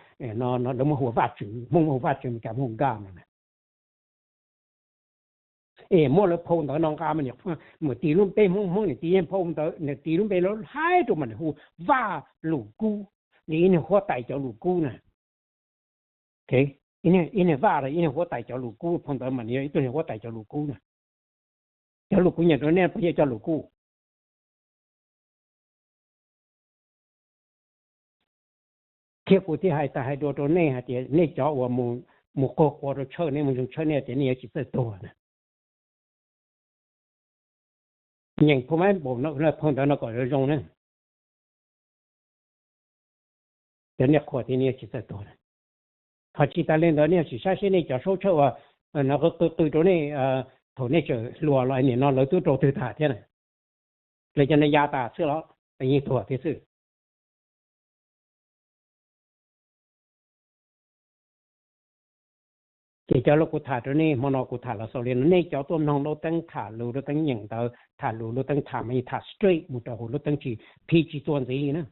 no, lawv muab hu ua Vajtswv, Hmoob muab hu Vajtswv, Meskas muab hu God no. Es muab lawv phau ntawv no nqa mas mus tis lub npe, Hmoob, Hmoob nws tis phau ntawv, nws tis lub npe lawv haib rau mas nws hu Vaj Lus Kub, li ib niag huab tais cov lus kub na. Ib niag Vaj los ib niag huab tais cov lus kub, phau ntawv mas nws yog ib tug niag huab tais cov lus kub na. Cov lus kub nyiam rau nej puas yog cov lus kub? Thiab kuv thiaj hais tas hais dua rau nej hais tias nej cov uas mus quag qua rau tshawj, nej mus zoo tshawj nej tias nej yuav tsis txawj tuag na. Nyeem phau Npaiv Npaum no, phau ntawv no kom zoo zoo na. Cov nej qhuas tias nej yuav tsis txawj tuag na. Ho tsis tas li ntawd nej yuav tsum saib seb nej cov saub tshawj uas qw qw rau nej thaum nej tseem hluas los nim no lawv twb rau twg tag thiab na. Lawv cov no ya tas xwb los yeej tuag thiab xwb. Ces cov lus kuv tham rau nej hmo no kuv tham los xaus li no, nej cov tuaj mloog Lub Teeb tham lus, Lub Teeb nyeem ntawv tham lus, Lub Teeb tham mas yeej tham straight mus rau hauv, Lub Teeb tsis phij tsis txuas ntxiv li na.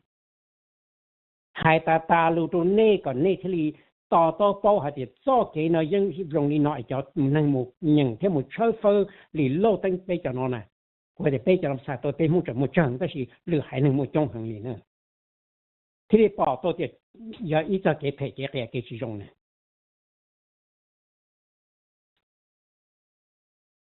Hais tas tas lus rau nej kom nej thiaj li to taub paub hais tias txoj kev no yeej zoo li no es cov neeg mus nyeem thiab mus tshawb fawb li lauj teeb peb cov no na. Kuv hais tias peb cov no txhais tau peb Hmoob tseem muaj tsawg tab sis lwm haiv neeg muaj coob heev li na. Thiaj li pom tau tias yog ib txoj kev phem kev qias kev tsis zoo na.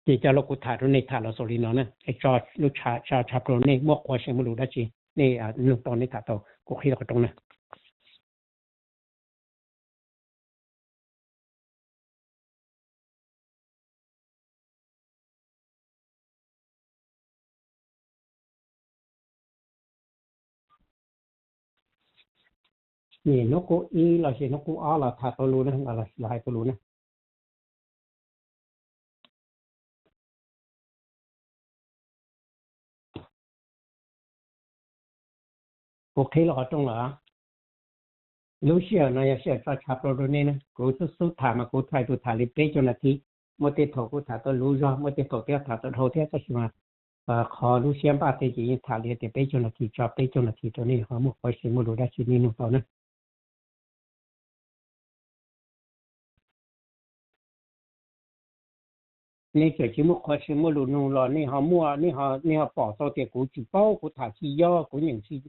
Ces cov lus kuv tham rau nej tham los xaus li no na, es tso lub tshav tshav rau nej muaj qhov se muaj lus dab tsi nej nug tau nej tham tau kuv qhib rau qhov rooj na. Nim hnub qub ib los sis hnub qub ob los tham tau lus na, los hais tau lus na. Kuv qhib los qhov rooj lawm. Lub sij hawm no yog sij hawm tso tshav plaws rau nej na. Kuv xub xub tham mas kuv txhais tus tham li peb caug nas this. Muaj tej thaum kuv tham tau luv zog, muaj tej thaum thiab tham tau dhau thiab, tab sis mas qhov lub siab npaj tej ces yeej tham li tias peb caug nas this tso peb caug nas this rau nej ho muaj qhov se muaj lus dab tsi nej nug tau na. Nej txawm tsis muaj qhov se muaj lus nug los nej ho muaj, nej ho pom tau tias kuv tsis paub, kuv tham tsis yob, kuv nyeem tsis,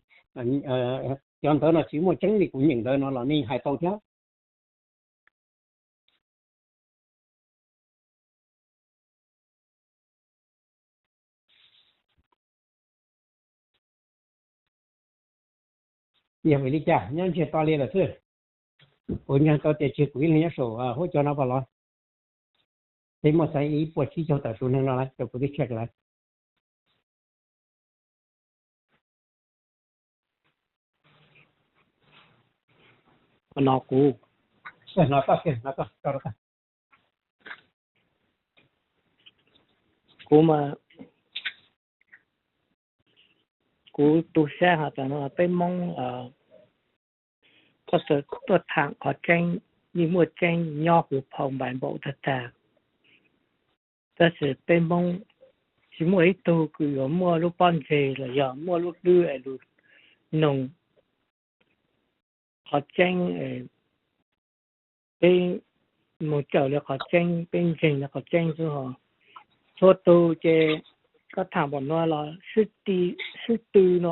cov ntawd no tsis muaj tseeb li kuv nyeem ntawd no los nej hais tau thiab. Yog vim li cas nyob ntsiag to li lawm xwb? Kuv nco tau tias tsis kuv ib leeg nyob saum huab cua no pom los. Peb muaj xeeb ib puas tsib caug tawm tus neeg no lawm, rau kuv twb check lawm. No kuv, kuv mas, kuv tu siab hais tias no peb Hmoob, koj tuaj tham qhov tseeb, yeej muaj tseeb nyob huv phau npai npaum tag tag. Tab sis peb Hmoob tsis muaj ib tug kws yuav muaj lub pob ntseg los yog muaj lub hlwb es lug noog qhov tseeb. Peb mus cawm li qhov tseeb, peb ntseeg li qhov tseeb xwb ho. Txhua tug ces koj tham npaum no los xwb tw no,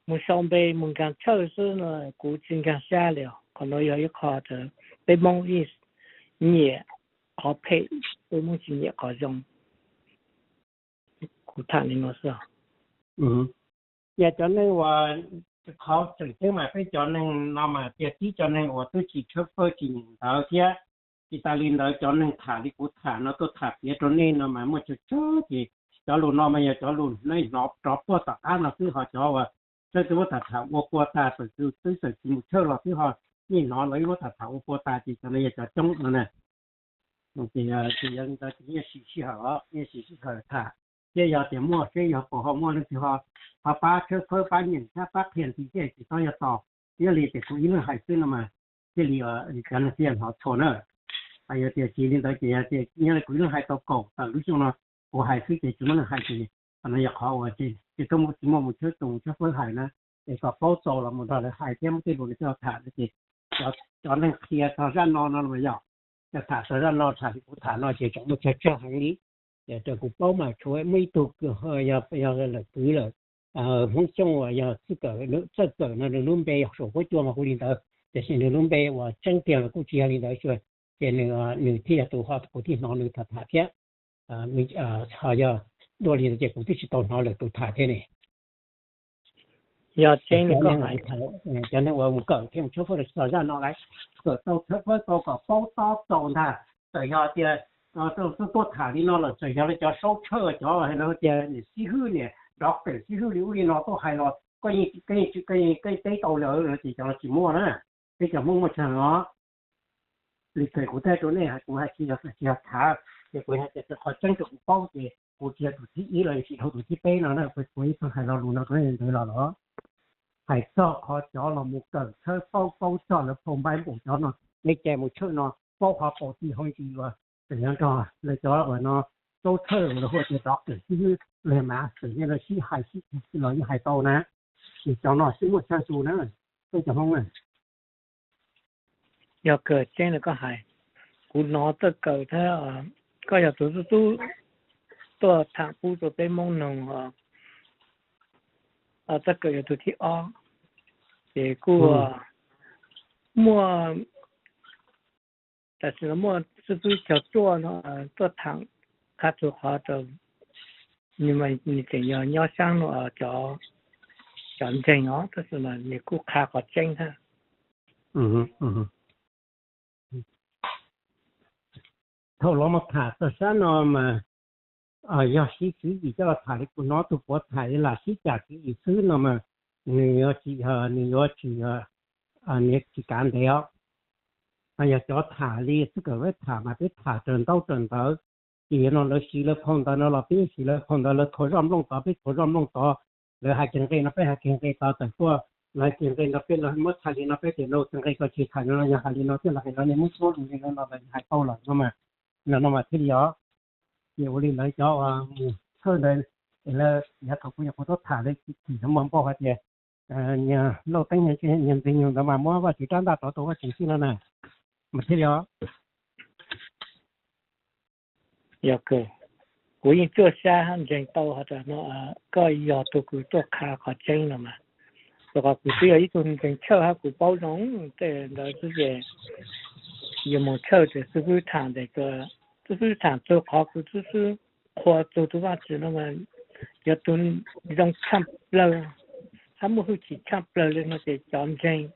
mus sau npe mus nkaag tshawj xwb no, kuv tsis nkaag sab li os. Qhov no yog ib qho peb Hmoob nyiam qhov phem, peb Hmoob tsis nyiam qhov zoo. Kuv tham li no xwb. Yog cov neeg uas, qhov tseem ceeb mas peb cov neeg no mas tiag tib cov neeg uas twb tsis tshawb fawb tsis nyeem ntawv thiab. Tsis tas li ntawd cov neeg tham li kuv tham no tuaj tham piav rau nej no mas muaj tsawg tsawg ces cov lus no mas yog cov lus nej hnov rov puag tom qab no xwb ho cov uas txawj twb muab tham tham ua puag tas txawm twb txawm tsis mus tshawj los xwb ho yeej hnov lawv ib muab tham tham ua puag tas ces cov no yog cov coob no na. Ces yog li ntawd ces yeej siv sij hawm os, yeej siv sij hawm tham thiab yog tias muaj seb yog puas ho muaj leej twg ho, ho pab tshawb fawb pab nyeem thiab pab qhia ntxiv thiab tsis txhob yog tos, thiaj li tias kuv ib leeg hais xwb no mas thiaj li cov neeg thiaj hnov tshua na. Hais yog tias tsis li ntawd ces yog tias nyob li kuv ib leeg hais tau kaum tawm lub xyoo no, kuv hais xwb ces tsis muaj neeg hais ces qhov no yog qhov uas tsis tau tsis muaj mus tshawb tus tshawb fawb hais na, es kom paub txaus los mus nrog lawv hais thiab muab tej lus no coj tham no ces cov neeg qhia txog zaj no no mas yog cov tham txog zaj no tham li kuv tham no ces tseem muaj tsawg tsawg heev li. Ces raws kuv paub mas tshuav muaj ib tug kws yog lawm kwv lawm, Hmoob Xyooj uas yog txawj kawm no nws lub npe saum huab cua mas hu li ntawd, tiam sis nws lub npe uas tseeb tiag los kuj tsis yog li ntawd xwb. Ces nws thiaj yog tus ho kuv thiaj hnov nws tham tham thiab. Ho yog dua li ntawd ces kuv twb tsis tau hnov lwm tus tham thiab ne. Yog tseeb li koj hais, cov neeg uas mus kawm thiab mus tshawb fawb los tsis txog zaj no lawm, kawm tau tshawb fawb tau kom paub tob txaus ntag. Txawm yog tias tuaj tham li no lawm txawm yog li cov saub tshawj cov hais tias niam xib hwb niam doctor xib hwb li ub li no tuaj hais los koj yeej teb tau lawm no ces cov no tsis muaj na. Peb cov Hmoob muaj tsawg no. Li ces kuv teb rau nej, kuv hais tsis yog tsis yog tham, ces kuv hais tias qhov tseeb rau kuv paub ces kuv tsis yog tus thib ib los tsis dhau tus thib peb no na, kuv ib tug hais lo lus no rau nej ntawd los los. Hais txog qhov cov los mus kawm tshawb paub paub txog lawv phau npai npaum cov no, nej cai mus tshawb no paub qhov paus ti hauv ntsis uas txawm yog nrog lawv cov uas no saub tshawj los hu tias doctor xib hwb los mas txawm yog lawv sib hais sib los yeej hais tau na. Ces cov no sib muaj tsawg tus na, peb cov Hmoob na. Yog kawm tseeb no koj hais, kuv hnov txawj kawm thiab, koj yog tus xub xub tuaj tham pub rau peb Hmoob noog, txawj kawm yog tus thib ob, ces kuj muaj, tam sim no muaj xib fwb Cog Ruaj no tuaj tham qha txhua qhov rau, nws tseem yog nyob saab no, cov ntseeg os, tab sis mas nws kuj qha qhov tseeb thiab. Thaum los mus tham txog sab no mas yog siv tswv yim coj los tham li kuv hnov tug puav tham li lam sib cam tswv yim xwb no mas nws yuav tsis, nws yuav tsis, nws tsis kav ntev os. Yog cov tham li xwb kawm peb tham mas peb tham raws ntaub raws ntawv, ces yog no lawv siv lawv phau ntawv no los peb siv lawv phau ntawv, lawv thuav zoj nplooj tod peb thuav zoj nplooj tod, lawv hais kiag nqe no peb hais kiag nqe tod, tawm tuaj lawv hais kiag nqe no peb los muab txhais li no peb tias no kiag nqe ko tsis tham no, yog hais li no thiaj los hais no, nej muab suab li no no lawv hais tau lawm no mas, no no mas thiaj li os. Ces ua li lawv cov mus tshawj ntawd, es lawv yav thaum kuv nyuam qhuav tuaj tham lawv chim chim no muag npau hais tias Lauj Teeb niag ntxwg nyoog ntawd mas muab Vajtswv rab ntaj rov tau Vajtswv xwb no na, mas thiaj li os. Yog kawg, kuv yeej tsuaj sab hab ntseeg tau has tas no, koj yog tug kws tuaj qha qhov tseeb no mas, rau qhov kuv twb yog ib tug ntseeg tshawj hab kuv paub zoo tej ntawd xwb ces yus mus tshawj ces xib fwb tham tes, xib fwb tham txug qhov kuv xib fwb qhuas txug tug Vajtswv no mas yog tug zoo tshaj plawg, hab muaj hwj chim tshaj plawg li no ces cov ntseeg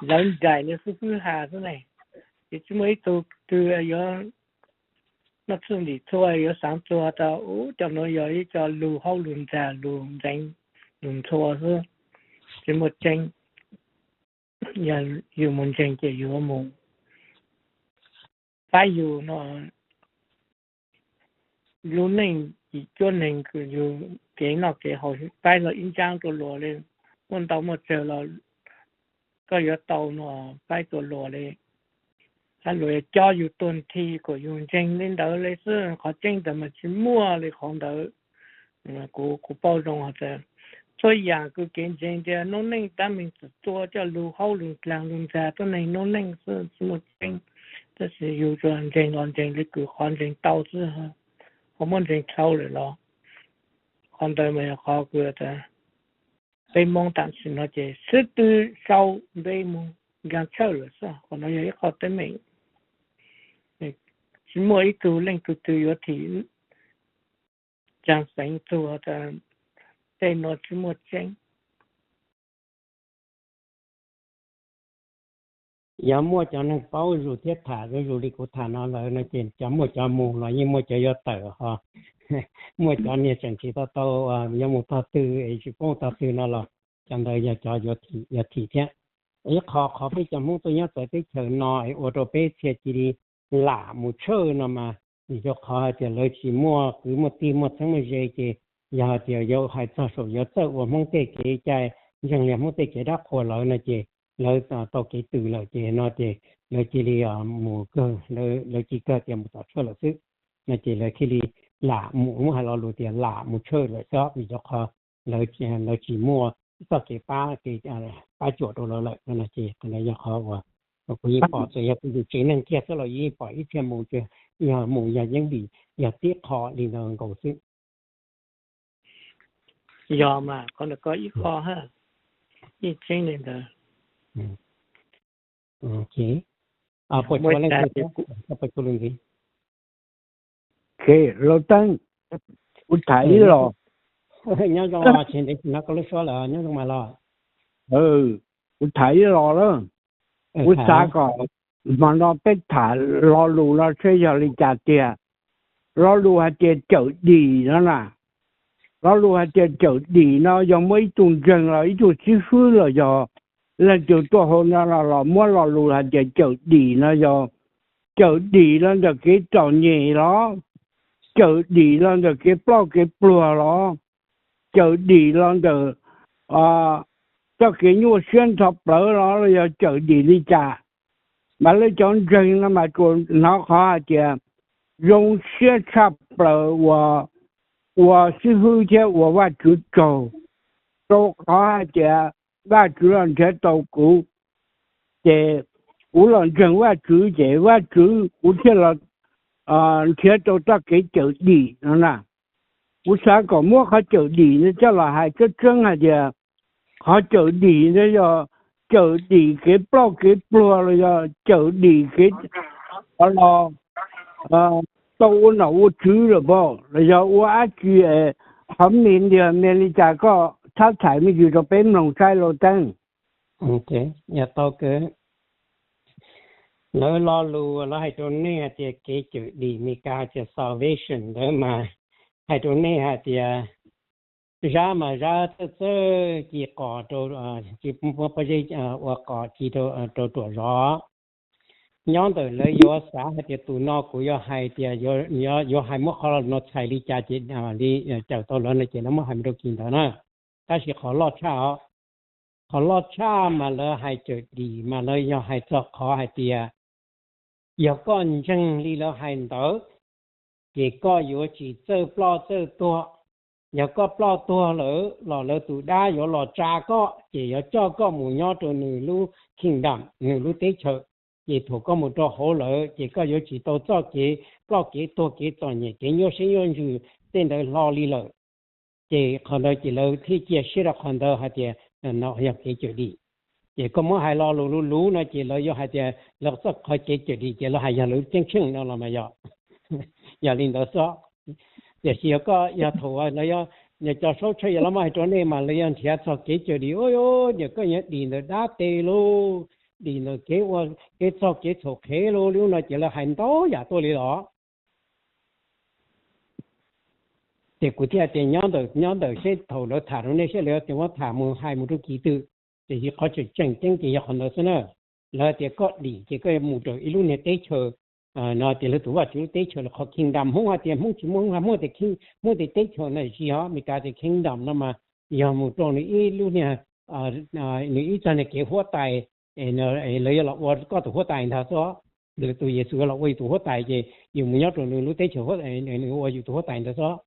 lawv nraim li xib fwb has xwb ne. Ces tsis muaj ib tug twg yuav noj txhwj ntim txhua, yuav xaav txug tas ub cov nuav yog ib co lug haub lug ntxag lug ntxeev lug ntxhua xwb, tsis muaj tseeb. Yog yus mus ntseeg ces yus mus pab yus no lub neej yim cuab neeg kws yus kev noj kev haus pab los ib ntsab rua luas li, muaj ntau muaj tsawg los koj yuav tau no pab rua luas li, hab luas yuav cob yus tuag nthi kom yus ntseeg li ntawd li xwb. Qhov tseeb ntawd mas tsis muaj li qhov ntawd. Kuv, kuv paub zoo has tas txhua yam kws kev ntseeg tias noob neej tab meeg txawm tua coj lug haub lug dlaag lug ntxag tuab neeg noob neej xwb tsis muaj tseeb. Tab sis yus tsuas ntseeg los ntseeg li kws qhov ntseeg tau xwb, ho muab ntseeg dhau lawm los qhov ntawd mas yog qhov kws tas peb Moob tam sim no ces sib tw sau npe mus nkaag tshawj lawm xwb. Qhov no yog ib qho teeb meem, tsis muaj ib tug leej tug twg yuav thim tsaag xeev txug tas tej no tsis muaj tseeb. Yog muaj cov neeg paub zus thiab tham zoo zus li kuv tham no lawm no ces cov muaj cov mus los yeej muaj cov yuav tawm ho, muaj cov niag tseem tsis tau tau yuav mus tog twg es tsis paub tog twg no los cov ntawd yog cov yuav thim thiab. Ib qho, qhov peb cov Hmoob tuaj nyob txawv teb chaws no es ua rau peb txhia cia li lam mus tshawj no mas vim rau qhov hais tias lawv tsis muaj kwv muaj tij muaj txheeb muaj ze ces yog hais tias yuav hais txog saum yuav txawj ua Hmoob tej kev cai ntseeg li Hmoob tej kev dab qhuas lawm no ces lawv tau kev tws lawm ces no ces lawv cia li mus kawg, lawv cia li kawg tias mus tom tshawj lawm xwb no ces lawv thiaj li lam mus, muab hais lo lus tias lam mus tshawj lawm xwb vim rau qhov lawv tsis muaj txoj kev pab, kev pab cuam rau lawv lawm no ces qhov no yog qhov uas kuv yeej pom txawm yog kuv yus tsev neeg kiag xwb los yeej pom ib txhia mus, yog mus yog yeej vim yog tib qho li ntawd nkaus xwb. Yog mas qhov ntawd koj ib qho hab, yeej tseeb li ntawd. Puas tsuav leej twg, puas tsuav lus ntxiv? Lauj Teeb, kuv tham ib los. Nyob zoo, tsis ntev tsis hnov koj lub suab lawm, nyob zoo mas los. Kuv tham ib los lawm. Kuv xav kom hmo no peb tham lo lus no seb yog li cas tiag. Lo lus hais tias cawm dim no na, lo lus hais tias cawm dim no yog muaj ib tug ntseeg los ib tug xib fwb los yog leej twg tuaj hauv no los muab lo lus hais tias cawm dim no yog cawm dim los ntawm kev txom nyem los, cawm dim los ntawm kev ploj kev pluag los, cawm dim los ntawm txoj kev nyuaj siab ntho plawv los yog cawm dim li cas. Mas lawv cov ntseeg no mas tsuas hnov qhov hais tias zoo siab tshaj plaws uas ua xib fwb thiab ua Vajtswv tsaug, rau qhov hais tias Vajtswv los nrhiav tau kuv, ces kuv los ntseeg Vajtswv ces Vajtswv kuv thiaj los nrhiav rau txoj kev cawm dim no na. Kuv xav kom muab qhov cawm dim no coj los hais tseeb tseeb hais tias qhov cawm dim no yog cawm dim kev ploj kev pluag los yog cawm dim kev los tau ua nom ua tswv lawm pob los yog ua dab tsi? Qhov me ntawd me li cas koj txhab txhais me ntsis rau peb mloog saib los teeb. Yog tau kawg. Lawv lo lus lawv hais rau nej hais tias kev cawm dim, Meskas hais tias salvation ntawd mas hais rau nej hais tias zab mas zab txawj txawj ci qos rau, ci pob zeb ua qos ci rau ruam zov. Nyob ntawm lawv yuav xav hais tias tus no kuv yuav hais tias yuav hais muab qhov no txhais li cas ces li cawm tau lawv no ces lawv muab hais mus rau kis ntawd na. Tab sis qhov loj tshaj os, qhov loj tshaj mas lawv hais cawm dim mas lawv yog hais txog qhov hais tias yog koj ntseeg li lawv hais ntawd ces koj yuav tsis txawj ploj txawj tuag. Yog koj ploj tuag lawm los lawv tus dab yuav los tsa koj ces yuav coj koj mus nyob rau nws lub kingdom, nws lub teb chaws. Ces thaum koj mus rau hauv lawm ces koj yuav tsis tau txoj kev ploj kev tuag kev txom nyem kev nyuaj siab nyuaj ntsws tej ntawd hlo li lawm. Ces qhov ntawd ces lawv thiaj cia siab rau qhov ntawd hais tias no yog kev cawm dim. Ces koj muab hais lo lus luv luv no ces lawv yuav hais tias lawv txoj qhov kev cawm dim ces lawv hais yog lawv ceeb tsheej no los mas yog, yog li ntawd xwb. Tiam sis yog koj yog thaum lawv, cov saub tshaj yog lawv muab hais rau nej mas lawv yog nrhiav txog kev cawm dim, ua niam koj yuav dim ntawm dab tes lauj, dim ntawm kev ua, kev txog kev txhaum qhev lauj, li no ces lawv hais ntau yam tuaj li los. Ces kuv thiaj tias nyob ntawm, nyob ntawm seb thaum lawv tham rau nej seb lawv tias muab tham mus hais mus rau kis twg. Tiam sis qhov tseem tseem ceeb ces yog qhov ntawd xwb na. Lawv tias koj dim ces koj mus rau ib lub niag teb chaws no tias lawv tus Vajtswv lub teb chaws los qhov kingdom. Hmoob hais tias Hmoob tsis muaj, Hmoob tias, Hmoob tias teb chaws na tsis yog, Meskas tias kingdom no mas yog mus rau nws ib lub niag, nws ib txoj niag kev huab tais, lawv yuav los ua koj tus huab tais ntag xwb. Lawv tus Yexus yuav los ua yus tus huab tais ces yus mus nyob rau nws lub teb chaws, nws ua yus tus huab tais ntawd xwb.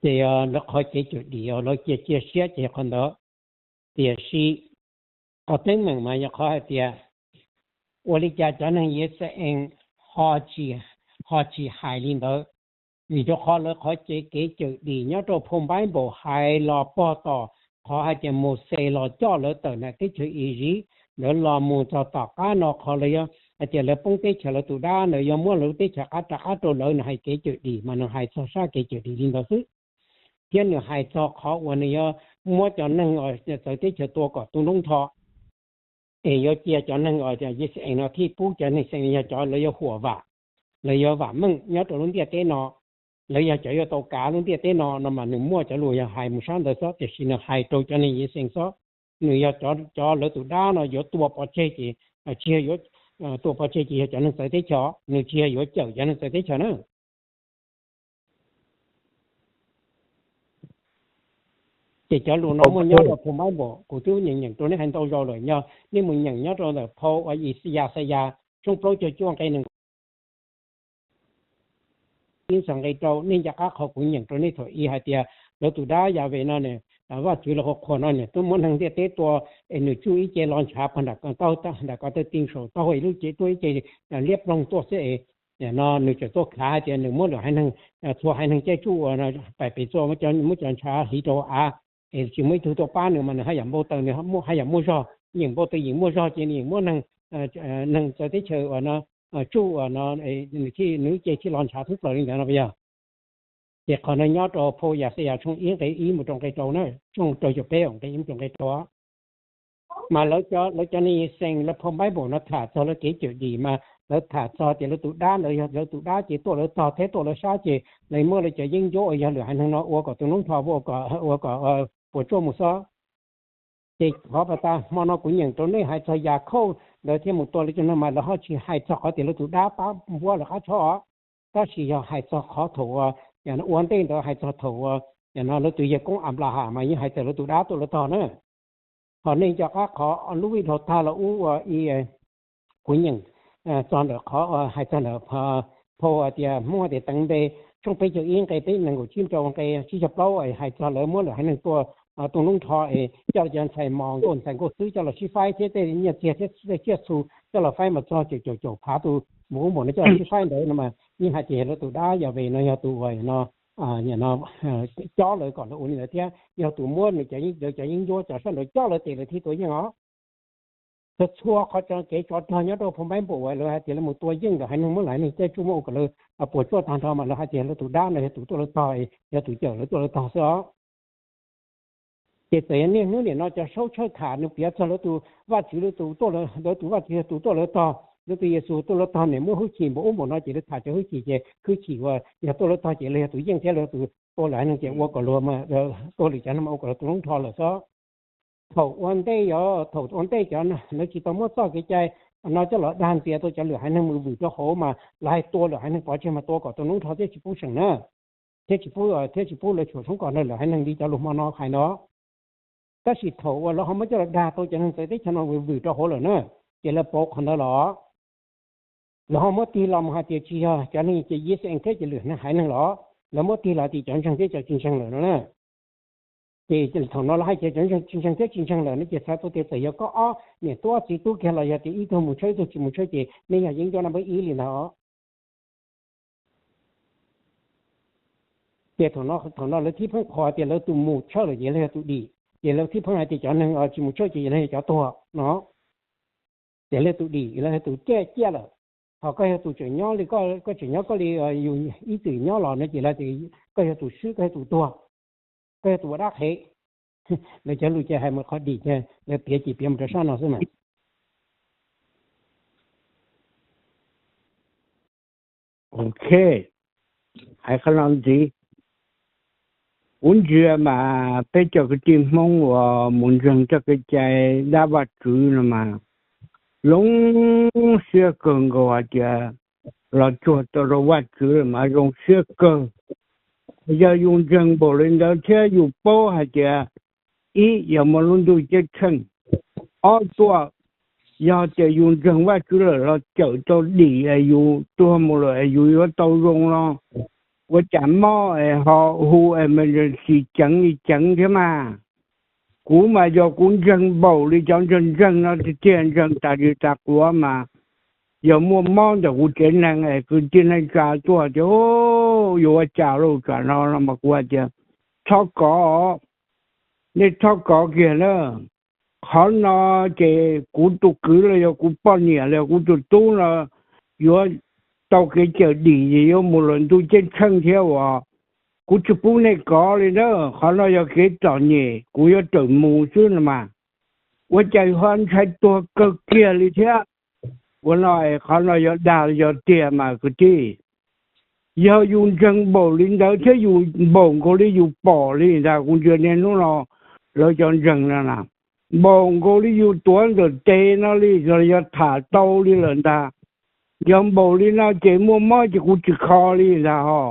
Ces lawv qhov kev cawm dim lawv cia cia siab ces qhov ntawd. Tiam sis qhov teeb meem mas yog qhov hais tias ua li cas cov neeg Yixalayees ho tsis hais li ntawd? Vim rau qhov lawv qhov kev cawm dim nyob rau phau Npaiv Npaum hais los pog tom qhov hais tias Mauxes los coj lawv tawm ntawm teb chaws Iziv, lawv los mus txog tom qab no qhov lawv yog hais tias lawv poob teb chaws lawv tus dab ntawd yuav muab lawv lub teb chaws qab rov qab rau lawv, nws hais kev cawm dim mas nws hais txog sab kev cawm dim li ntawd xwb. Thiab nws hais txog qhov uas nws yuav muab cov neeg txawv teb chaws tua kom tu noob nrho, es yuav cia cov neeg Yixalayees no thiaj pub cov neeg Yixalayees yog cov lawv yuav huam vam, lawv yuav vam meej nyob rau lub ntiaj teb no, lawv yog cov yuav tau kav lub ntiaj teb no no mas nws muaj cov lus yog hais mus sab ntawd xwb, tiam sis nws hais rau cov neeg Yixalayees xwb. Nws yog cov lawv tus dab no yuav tua pov tseg ces tsis yog yuav tua pov tseg ces yog cov neeg txawv teb chaws, nws tsis yog yuav cawm cov neeg txawv teb chaws na. Ces cov lus no muaj nyob rau phau Npaiv Npaum, kuv twb nyeem nyeem rau nej hais ntau zaus lawm, yog nej mus nyeem nyob rau ntawm phau Yaxayas tshooj plaub caug cuaj nqe nees nkaum ib txog nqe rau, nej nco qab qhov kuv nyeem rau nej thaum ub hais tias lawv tus dab Yahweh no ne, Vajtswv los qhuas qhuas no ne, tuaj muab neeg ntiaj teb tua es nws tsuj ib ce los ntshav pag nram ko taw ti saum taub hau, ib lub cev tuaj ib ce liab ploog tuaj xwb es no nws tseem tuaj khav hais tias nws muab lwm haiv neeg, txhua haiv neeg caij tsuj ua pais pem txua, muab cov ntshav hliv rau av, es tsis muaj ib tug tuaj pab nws mas nws haj yam npau taws, nws haj yam muaj zog, yeej npau taws yeej muaj zog ces nws yeej muab neeg, neeg txawv teb chaws uas no tsuj uas no, nws thiaj, nws lub cev thiaj los ntshav thoob plaws li ntawd no puas yog? Ces qhov no nyob rau phau Yaxayas tshooj ib nqe ib mus rau nqe rau na, tshooj rau caum peb nqe ib mus rau nqe rau. Mas lawv cov, lawv cov neeg Yixalayees lawv phau Npaiv Npaum no tham txog lawv kev cawm dim mas lawv tham txog tias lawv tus dab ntawd yog lawv tus dab ces tuaj lawv tog thiab tuaj lawv sab ces lawv muab lawv cov yeeb ncuab uas yog lwm haiv neeg no ua kom tu noob nrho, ua kom, ua kom puas tsuaj mus xwb. Ces qhov pas tas hmo no kuv nyeem rau nej hais txog Yas Khauj ntawd thiaj mus tua lawv cov neeg mas lawv ho tsis hais txog qhov tias lawv tus dab pab npuab lawv qab tsho os, tab sis yog hais txog qhov thaum uas ua ntej ntawd hais txog thaum uas no lawv tus yawg koob Anplaham mas yeej hais txog lawv tus dab tuaj lawv tog na. Ho nej nco qab qhov lub vij dhau tag los ub ua i kuv nyeem txog ntawm qhov hais txog ntawm phau tias Hmoob tias teev npe tshooj peb caug ib nqe peb nees nkaum tsib rau nqe tsib caug plaub hais txog lawv muab lwm haiv neeg tua tus noob nrho es coj cov ntxhais mos nkauj ntxhais nkauj xwb coj los sib faib thiab tej nyiaj txiag thiab tej tsiaj txhu coj los faib mas txog caum caum caum phav tus npaum ub npaum no coj los sib faib ntawd no mas yeej hais tias yog lawv tus dab Yas Ves no yog tus uas no cob lawv kom lawv ua li ntawd thiab yog tus muab nws cov yeeb ncuab cov sab nraud cob lawv tes lawv thiaj tua yeej os. Txhua txhua qhov kev tsov rog nyob rau phau Npaib Npaum uas lawv hais tias lawv mus tua yeej lawm haiv neeg muab lawv haiv neeg tej tsuj muab ua kom lawv puas tsuaj tag nrho mas lawv hais tias lawv tus dab no yog tus tuaj lawv tog, yog tus cawm lawv tuaj lawv tog xwb os. Ces txawm yog niaj hnub nim no cov saub tshawj tham nws piav txog lawv tus Vajtswv, lawv tus Vajtswv yog tus tuaj lawv tog, lawv tus Yexus tuaj lawv tog, nim muaj hwj chim npaum ub npaum no ces lawv tham cov hwj chim ces hwj chim uas yog tuaj lawv tog ces lawv yog tus yeej thiab lawv tus tua lawv haiv neeg ces ua kom luag, tua lwm cov no mas ua kom luag tus noob nrho lawm xwb. Thaum ua ntej, yog thaum ua ntej cov lawv tsis tau muab txoj kev cai no coj los dag ntxias tau cov lwm haiv neeg mus vwm rau hauv mas lawv hais tua lwm haiv neeg pov tseg mas tua kom tus noob nrho thiab tsis pub seem na, thiab tsis pub, thiab tsis pub lawv tshuam tshoob kos nrog lwm haiv neeg li cov lus hmo no hais no. Tab sis thaum uas lawv ho muab coj los dag tau cov neeg txawv teb chaws no vwm vwm rau hauv lawm na, ces lawv pauv qhov ntawd los lawv ho muab tig los mus hais tias tsis yog cov neeg ces Yixalayees thiab ces lwm haiv neeg los lawv muab tig los tias cov ntseeg thiab cov tsis ntseeg lawm no na. Ces thaum no lawv hais tias cov ntseeg tsis ntseeg thiab tsis ntseeg lawm no ces txhais tau tias txawm yog koj ob niam tub ob txiv tub kiag los yog tias ib tug mus tshawb ib tug tsis mus tshawb ces nej yog yeeb ncuab nab npawb ib li ntag os. Ces thaum no lawv thiaj pheej qhuas tias lawv tus mus tshawb lawm ces lawv yog tus dim, ces lawv thiaj pheej hais tias cov neeg tsis mus tshawb ces lawv yog cov tuag no. Ces lawv tus dim, lawv yog tus ciaj ciaj lawm. Ho koj yog tus tseem nyob li, koj tseem nyob koj li, yus ib txwm nyob los no ces lawv tias koj yog tus swb, koj yog tus tuag, koj yog tus ua dab qhev. Lawv cov lus ces hais mus qhov dim ces lawv piav ces piav mus rau sab no xwb mas. Ok, hais qhov no ntxiv, kuv ntsia mas peb cov kwv tij Hmoob uas mus ntseeg txoj kev cai dab Vajtswv no mas zoo siab kawg nkaus hais tias los tsuag tau rau Vajtswv mas zoo siab kawg. Yog yus ntseeg npaum li ntawd thiab yus paub hais tias ib yog muaj lub ntuj ceeb tsheej, ob tuaj yog tias yus ntseeg Vajtswv lawm los cawm tau dim es yus tuag mus lawm es yus yuav tau zoo no, ua cas mob es ho hu emergency ceev li ceev thiab mas. Kuv mas yog kuv ntseeg npaum li cov ntseeg ntseeg no tiag tiag, ntseeg tas li tas quav mas yog muaj mob ntawm kuv tsev neeg es kwv tij neej tsa tuaj tias yuav ua cas lauj, tsam no no mas kuv hais tias txhob kov, nej txhob kov kiag na. Qhov no ces kuv tus kwv los yog kuv poj niam los yog kuv tus tub no yuav tau kev cawm dim es yuav mus lawm ntuj ceeb tsheej thiab uas kuv tsis pub nej kov li na. Qhov no yog kev txom nyem, kuv yuav tawm mus xwb no mas. Ua cas ho ntshai tuag kawg kiag li thiab? Ua no es qhov no yog dag yog tiag mas kwv tij? Yog yus ntseeg npaum li ntawd thiab yus npaum nkaus li yus pom li ntag, kuv ntsia niaj hnub no lawv cov ntseeg no na, npaum nkaus li yus tuav ntawm tes no li, yog tham tau li lawm ntag. Yog npaum li no ces muaj mob ces kuv tsis kho li ntag ho.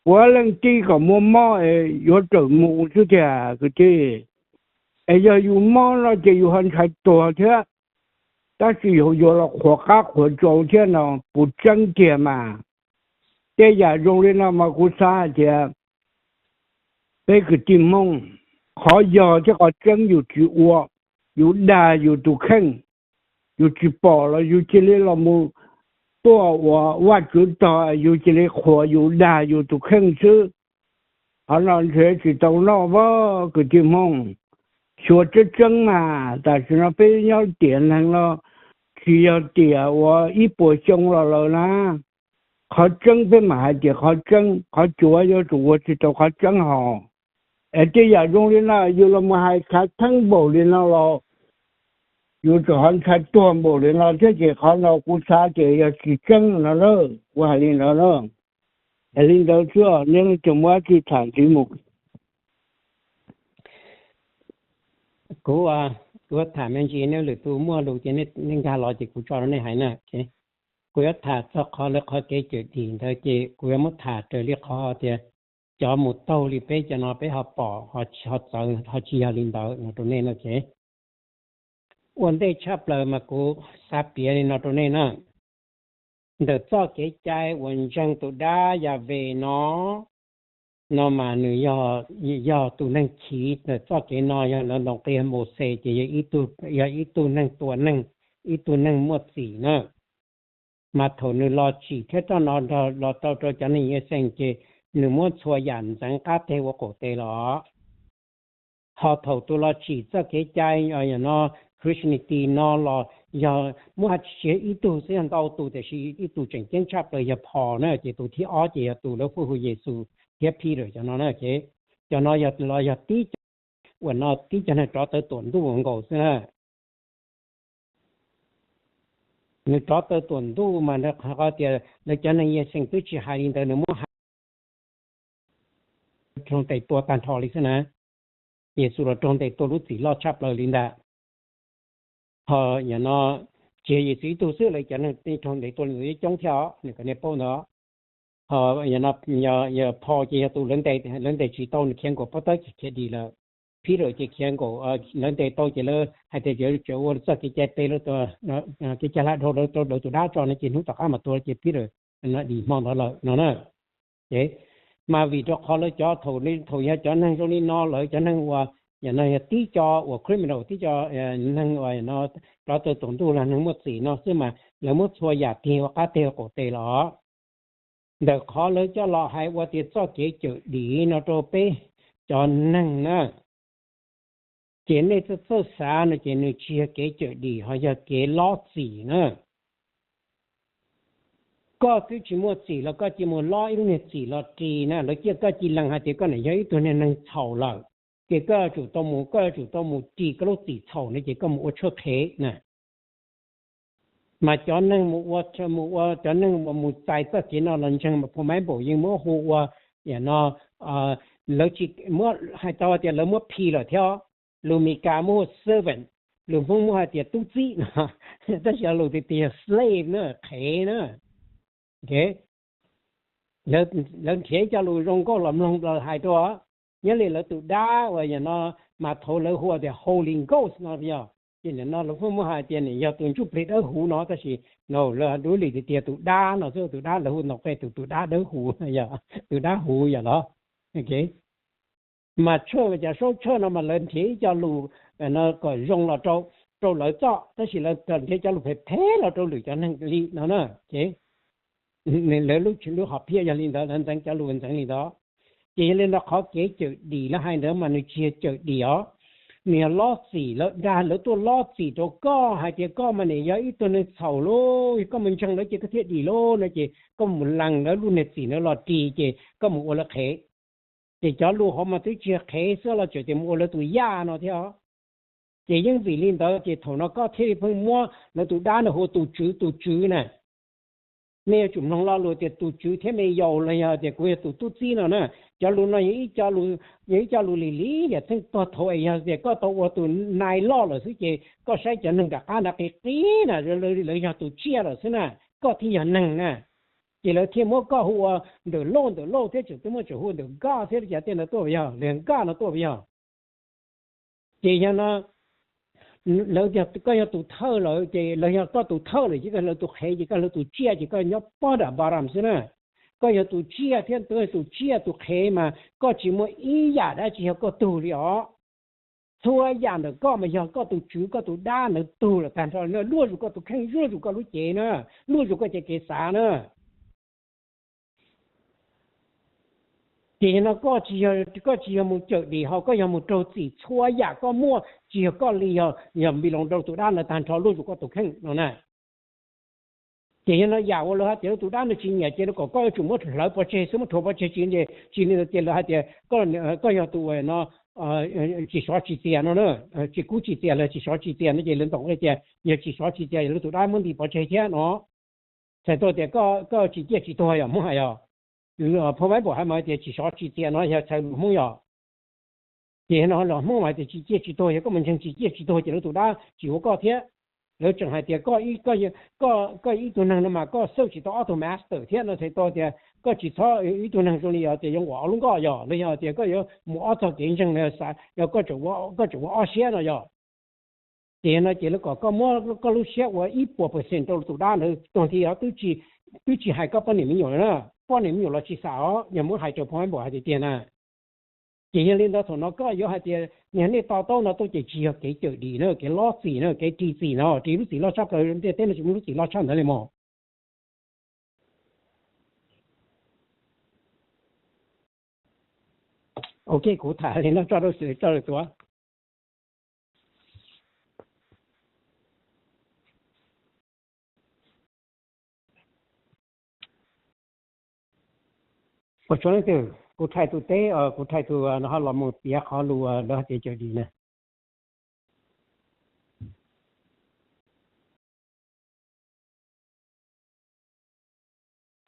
Puav leej tib kom muaj mob es yuav rawm mus xwb tiag kwv tij. Es yog yus mob no ces yus ho ntshai tuag thiab, tab sis yus yuav los qhuas qab qhuas tsau thiab no puas tseeb tiag mas? Tej yam zoo li no mas kuv xav hais tias peb kwv tij Hmoob, qhov yog thiab qhov tseeb yus tsis ua, yus dag yus tus kheej, yus tsis pom los yus cia li los mus tuaj ua Vajtswv tog, yus cia li qhuas yus dag yus tus kheej xwb. Qhov no ntshe tsis tau noj pab kwv tij Hmoob. Xyuas tseeb tseeb mas tam sim no peb nyob tiam neeg no tsis yog tiam uas ib puas xyoo los lawm na. Qhov tseeb peb mam hais tias qhov tseeb, qhov cuav yuav tsum ua tsis tau qhov tseeb hos. Es tej yam zoo li no yus los mus hais khav theeb npaum li no los yus tseem ho ntshai tuag npaum li no thiab ces qhov no kuv xav ces yog tsis tseeb no na. Kuv hais li ntawd na. Es li ntawd xwb, nej leej twg muaj dab tsi tham ntxiv mus. Kuv, kuv tham me ntsis, nej lwm tus muaj lus ces nej nkag los ces kuv tso rau nej hais na. Kuv yuav tham txog qhov lawv qhov kev cawm dim ntawd ces kuv yuav muab tham raws li qhov tias cov mus taug li peb cov no peb ho pom ho txawv ho tsis yog li ntawd no rau nej no ces. Ua ntej tshaj plaws mas kuv xav piav li no rau nej na. Ntawm txoj kev cai uas ntseeg tus dab Yas Ves no, no mas nws yog tus neeg chiv txoj kev no yog lawv ntaus nqi Mauxes ces yog ib tug neeg tua neeg, ib tug neeg muaj txim na. Mas thaum nws los tsim thiab roj no los rau rau cov neeg Yixayees ces nws muab txhua yam ntxeev qab teg ua qaum tes los. Ho thaum tus los tsim txoj kev cai no Christianity no los yog muab hais tsis yog ib tug xwb, yog ntau tus, tiam sis ib tug tseem ceeb tshaj plaws yog Paul na, ces tus thib ob ces yog tus lawv hu hu Yexus thiab Peter cov no na. Cov no los yog tib co uas no tib cov neeg rov tawm tuam ntuj nkaus xwb na. Nws rov tawm tuam ntuj mas qhov tias lawv cov neeg Yixayees twb tsis hais li ntawd, nws muab hais raug ntes tua tag nrho li xwb na. Yexus los raug ntes tua lub txim loj tshaj plaws li ntag. Ho yog no tsis yog Yexus ib tug xwb, lawv cov neeg raug ntes tua li ntawd coob thiab os, nws kom nej paub ntawd. Ho yog Paul ces yog tus lawv ntes tsis tau, nws khiav nkaum pob tawb khiav dim lawm. Peter ces khiav nkaum, lawv ntes tau ces lawv hais tias tseem ua txoj kev cai pem lawv, kev cai hla dhau lawv rau lawv tus dab tso no ces hnub tom qab mas tua ces Peter dim hmo ntawd lawm no na. Mas vim rau qhov lawv cov thaum, thaum yog cov neeg zoo li no, lawv cov neeg uas yog no yog tib co uas criminal, tib co neeg uas no rov tawm tuam ntuj los neeg muaj txim no xwb mas lawv muab txhua yam tig ua qab teg ua qaum tes los. Ntawm qhov lawv coj los hais ua tias txoj kev cawm dim no rau peb cov neeg na, ces nej txawj txawj xav no ces nws tsis yog kev cawm dim, ho yog kev lob txim na. Koj twb tsis muaj txim los koj cia mus lob ib lub niag txim los ris na, lawv cia koj cia lees hais tias koj niam yog ib tug niag neeg txhaum lawm, ces koj yuav tsum tau mus, koj yuav tsum tau mus ris koj lub txim txhaum no ces koj mus ua tshuaj qhev na. Mas cov neeg mus ua, mus ua cov neeg uas mus txais txoj kev no los ntseeg mas phau Bible yeej muab hu ua, yam no, lawv tsis muab hais tau tias lawv muab P lawm thiab, lus Meskas muab hu servant, lus Hmoob muab hais tias tub txib no, tab sis lus tiag tiag yog slave na, qhev na. Lawv nrhiav ib co lus zoo nkauj los mloog los hais rau, nyob li lawv tus dab uas yam no mas thaud lawv hu tias Holy Ghost no yog, ces nim no lawv pheej muab hais tias nws yog tus ntsuj plig dawb huv no, tab sis no lawv duab li tiag tiag tus dab no xwb, tus dab lawv hu ntaus qe tus tus dab dawb huv, tus dab huv yog los. Mas tshwj cov saub tshaj no mas lawv nrhiav ib co lus kom zoo los rau, rau lawv txoj, tab sis lawv nrhiav cov lus phem phem los rau lwm cov neeg li no na. Lawv lub, lub hom phiaj yog li ntawd, lawv ntxeev cov lus ntxeev li ntawd. Ces yog li ntawd qhov kev cawm dim lawv hais ntawd mas nws tsis yog cawm dim os, nws yog lob txim, lawv dag lawv tuaj lob txim rau koj hais tias koj mas nim yog ib tug neeg txhaum lauj, koj mus ntseeg lawv ces koj thiaj dim lauj no, ces koj mus lees lawv lub niag txim ntawd los ris ces koj mus ua lawv qhev. Ces cov lus hauv mas twb tsis yog qhev xwb los tseem tias mus ua lawv tus yaj no thiab os. Ces yeej vim li ntawd ces thaum no koj thiaj li pheej muab lawv tus dab no hu ua tus tswv tus tswv na. Nej yuav tsum mloog lo lus tias tus tswv thiab me yaus los yog tias kuv yog tus tub txib no na. Cov lus no yog ib co lus lim lim yam txheej puag thaum es yog tias koj tau ua tus nai loj lawm xwb ces koj saib cov neeg nram qab ntawd qis qis na, lawv yog tus tsiaj lawm xwb na, koj thiaj yog neeg na. Ces lawv thiaj muab koj hu ua ntawm lauj ntawm lauj thiab tseem twb muab tseem hu ua ntawm nkoj thiab li cas tej no tuaj yog, li nkoj no tuaj yog. Ces yog no lawv, koj yog tus thawj lawm ces lawv yog koj tus thawj lawm ces koj lawv tus qhev, ces koj lawv tus tsiaj ces koj nyob pob nram npa ram xwb na. Koj yog tus tsiaj thiab tus tsiaj tus qhev mas koj tsis muaj ib yam dab tsi yog koj tug li os. Txhua yam ntawm koj mas yog koj tus tswv koj tus dab ntawd tug lawm tag nrho, luaj zus koj tus kheej, luaj zus koj lub cev na, luaj zus koj cov kev xav na. Ces yog no koj tsis yog, koj tsis yog mus cawm dim ho koj yog mus raug txim, txhua yam koj muaj tsis yog koj li, yog, yog npi loo rau tus dab ntawd tag nrho, luaj zus koj tus kheej no na. Ces yog no yam uas lawv hais tias lawv tus dab no tsis nyiam ces lawv kom koj yuav tsum muab hlawv pov tseg xwb, muab rhuav pov tseg tsis ces tsis li ntawd ces lawv hais tias koj yog tus uas no tsis sov tsis txias no na, tsis kub tsis txias, lawv tsis sov tsis txias no ces lawv ntaus tias yog tsis sov tsis txias lawv tus dab muab nti pov tseg thiab no. Txhais tau tias koj tsis ciaj tsis tuag yog Hmoob hais yog. Phau Bible hais mas tias tsis sov tsis txias no yog txhais lus Hmoob yog. Ces no los Hmoob mas tias tsis ciaj tsis tuag, yog koj mus ntseeg tsis ciaj tsis tuag ces lawv tus dab tsis ua koj thiab. Lawv tseem hais tias koj ib tug neeg no mas koj xauj tsis tau ob tug master thiab no, txhais tau tias koj tsis txhob ib tug neeg zoo li yog tias yoo uas ob lub nkoj yog, los yog tias koj yuav mus ob txog kev ntseeg no, yog koj tseem ua ob siab no yog. Ces no ces lawv kom koj muab koj lub siab ua ib puas percent rau tus dab ntawd tuag nthi os, twb tsis hais koj poj niam me nyuam na. poj niam me nyuam los tsis xam os, yog muab hais rau phoo Bible hais tiag tiag na. Ces yog li ntawd thaum no koj yuav hais tias niag nej to taub no tuaj ces tsis yog kev cawm dim na, kev lob txim na, kev ris txim no, ris lub txim loj tshaj plaws, ntiaj teb no tsis muaj lub txim loj tshaj ntawd li mog. Ok, kuv tham li no tso rau xwm tso lawm tuav. Ua tsaug leej twg, kuv thaij tus teb, kuv thaij tus no ho los mus piav qhov lus lawv hais tias cawm dim na.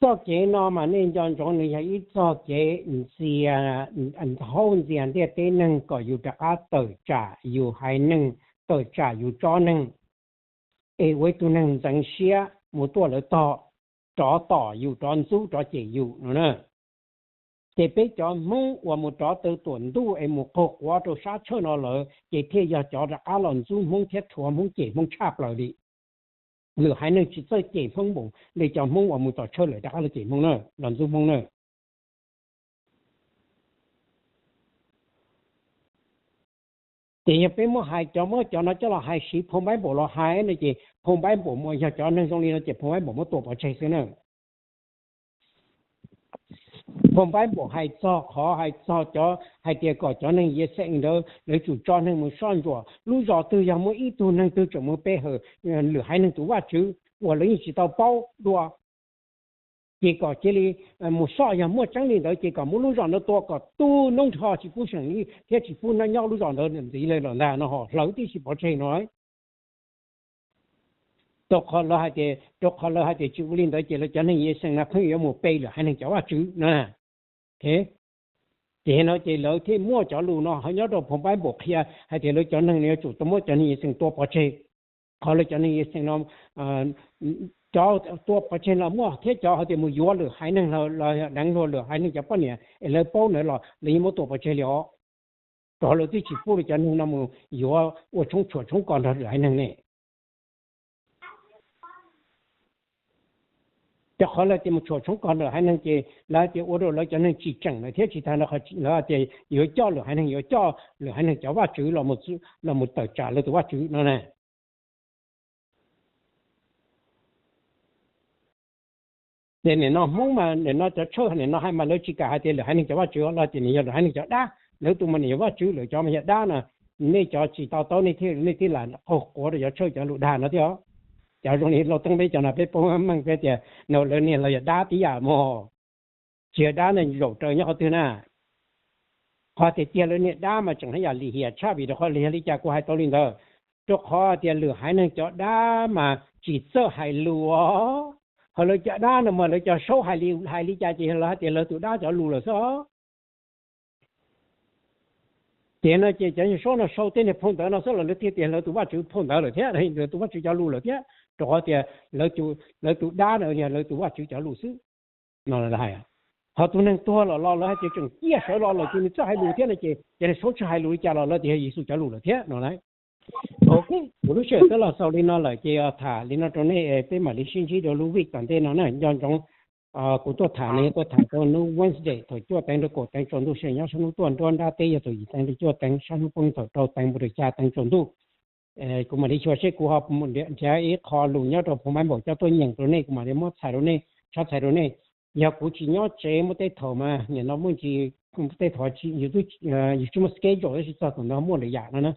Txoj kev no mas nej nco ntsoov nws yog ib txoj kev ntxias, haub ntxias ntiaj teb neeg kom yus rov qab tawm tsam yus haiv neeg, tawm tsam yus tsob neeg, es ua ib tug neeg ntxeev siab mus tuaj lawv tog, rov tom yus, rov ntxub, rov cem yus no na. Ces peb cov Hmoob uas mus rov taw tuam ntuj es mus qaug quav rau sab tshawj no lawm ces thiaj yog cov rov qab los ntxub Hmoob thiab rhuav Hmoob cem Hmoob tshaj plaws li. Lwm haiv neeg tsis txawj cem Hmoob npaum li cov Hmoob uas mus tom tshawj lawm rov qab los cem Hmoob na, los ntxub Hmoob na. Ces yog peb muab hais cov, muab cov no coj los hais siv phoo Npaib Npaum los hais no ces phoo Npaib Npaum mas yog cov neeg zoo li no ces phoo Npaib Npaum muab tua pov tseg xwb na. Phoo Npaib Npaum hais txog qhov, hais txog cov hais tias kom cov neeg Yias Xeem ntawd lawv tsum tso neeg mus soj ntsuam, lub zos twg yog muaj ib tug neeg twg tseem mus pe hawm lwm haiv neeg tus vaj tswv uas lawv yeej tsis tau paub dua, ces kom cia li mus soj, yog muaj tseeb li ntawd ces kom muab lub zos ntawd tua kom tu noob nrho tsis pub seem li thiab tsis pub nyob lub zos ntawd ntxiv li lawm ntag no, ho hlawv tib si pov tseg no. Rau qhov lawv hais tias, rau qhov lawv hais tias tsis ua li ntawd ces lawv cov neeg Yias Xeem no pheej yuav mus pe lwm haiv neeg cov vaj tswv no. Ces no ces lawv thiaj muaj cov lus no ho nyob rau phoo Npaib Npaum qhia hais tias lawv cov neeg no yuav tsum tau muab cov neeg Yias Xeem tua pov tseg. Qhov lawv cov neeg Yias Xeem no cov tua pov tseg los muaj thiab cov hais tias mus yuav lwm haiv neeg los deev luag lwm haiv neeg cov poj niam es lawv paub ntawd los lawv yeej muab tua pov tseg li os. Rau qhov lawv twb tsis pub lawv cov neeg no mus yuav ua tshoob tshuam tshoob kos nrog lwm haiv neeg ne. Rau qhov lawv tias mus tshuam tshoob kos lwm haiv neeg ces lawv tias ua rau lawv cov neeg tsis tseem lawm thiab tsis tas lawv tias yuav coj lwm haiv neeg, yuav coj lwm haiv neeg cov vaj tswv los mus tawm tsam lawv tus vaj tswv no na. Ces nim no Hmoob mas nim no cov tshawj nim no hais mas lawv tsis kam hais tias lwm haiv neeg cov vaj tswv los tias nws yog lwm haiv neeg cov dab, lawv tus mas nws yog vaj tswv, lawv cov mas yog dab no. Nej cov tsis to taub nej thiaj, nej thiaj lam qaug quav rau cov tshawj cov lus dag no thiab. Cov zoo li Lauj Teeb peb cov no peb paub meej peb tias no lawv niag los yog dab tib yam mog. Tsis yog dab ne, zaum raws nyob qhov twg na? Qhov tiag tiag lawv niag dab mas tseem haj yam lim hiam tshaj vim rau qhov li, yog li cas kuv hais tau li ntawd? Rau qhov tias lwm haiv neeg cov dab mas tsis txawj hais lus os. Ho lawv cov dab no mas lawv cov saub hais li, hais li cas ces lawv hais tias lawv tus dab cov lus lawm xwb os. Ces no ces cov saub no sau tej niag phau ntawv no xwb los lawv thiaj tias lawv tus vaj tswv phau ntawv lawm thiab, lawv tus vaj tswv cov lus lawm thiab, rau qhov tias lawv tus dab no yog lawv tus vaj tswv cov lus xwb no lawv hais. Ho tus neeg tuag los los lawv hais tias tseem ciaj sawv los lawm ces nws txawj hais lus thiab no ces cov niag saub tsis hais lus li cas los lawv tias yog Yexus cov lus lawm thiab no lauj. Ok, kuv lub sij hawm twb los xaus li no lawm ces tham li no rau nej, peb mam li sib ntsib rau lub week tom ntej no na. Nco ntsoov kuv tuaj tham no yog tuaj tham rau hnub Wednesday thaum cuaj teev rau kaum teev tsaus ntuj, sij hawm nyob sab hnub tuaj nruab nrab teb yog thaum yim teev rau cuaj teev, sab hnub poob thaum rau teev mus rau xya teev tsaus ntuj. Kuv mam li xyuas seb kuv ho nrhiav ib qho lus nyob rau phoo Npaib Npaum coj tuaj nyeem rau nej, kuv mam li muab txhais rau nej, tshab txhais rau nej. Yog kuv tsis nyob tsev muaj tej thaum mas nim no muaj ntsis tej thaum yus tsis muaj schedule tab sis txog thaum ntawd muaj lwm yam no na.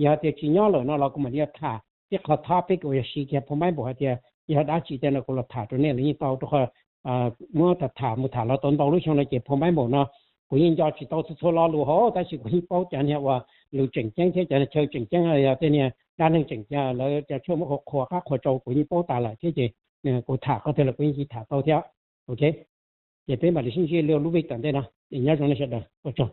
Yog tias tsis nyob lawm no los kuv mam li tham ib qho topic uas yog siv kiag phoo Npaib Npaum hais tias yog dab tsi tiag no kuv los tham rau nej los yeej tau, rau qhov muab tham tham mus tham los tau ntau lub xyoo no ces phoo Npaib Npaum no kuv yeej nco tsis tau txhua txhua lo lus hauv, tab sis kuv yeej paub cov niag uas lus tseem ceeb thiab cov chaw tseem ceeb, yog tej niag dab neeg tseem ceeb lawv cov tshuaj muab qhuas qab qhuas tsau kuv yeej paub tas lawm thiab ces kuv tham qhov twg los kuv yeej tham tau thiab. Ok, ces peb mam li sib ntsib lub week tom ntej no, nyob zoo nej sawv daws, ua tsaug.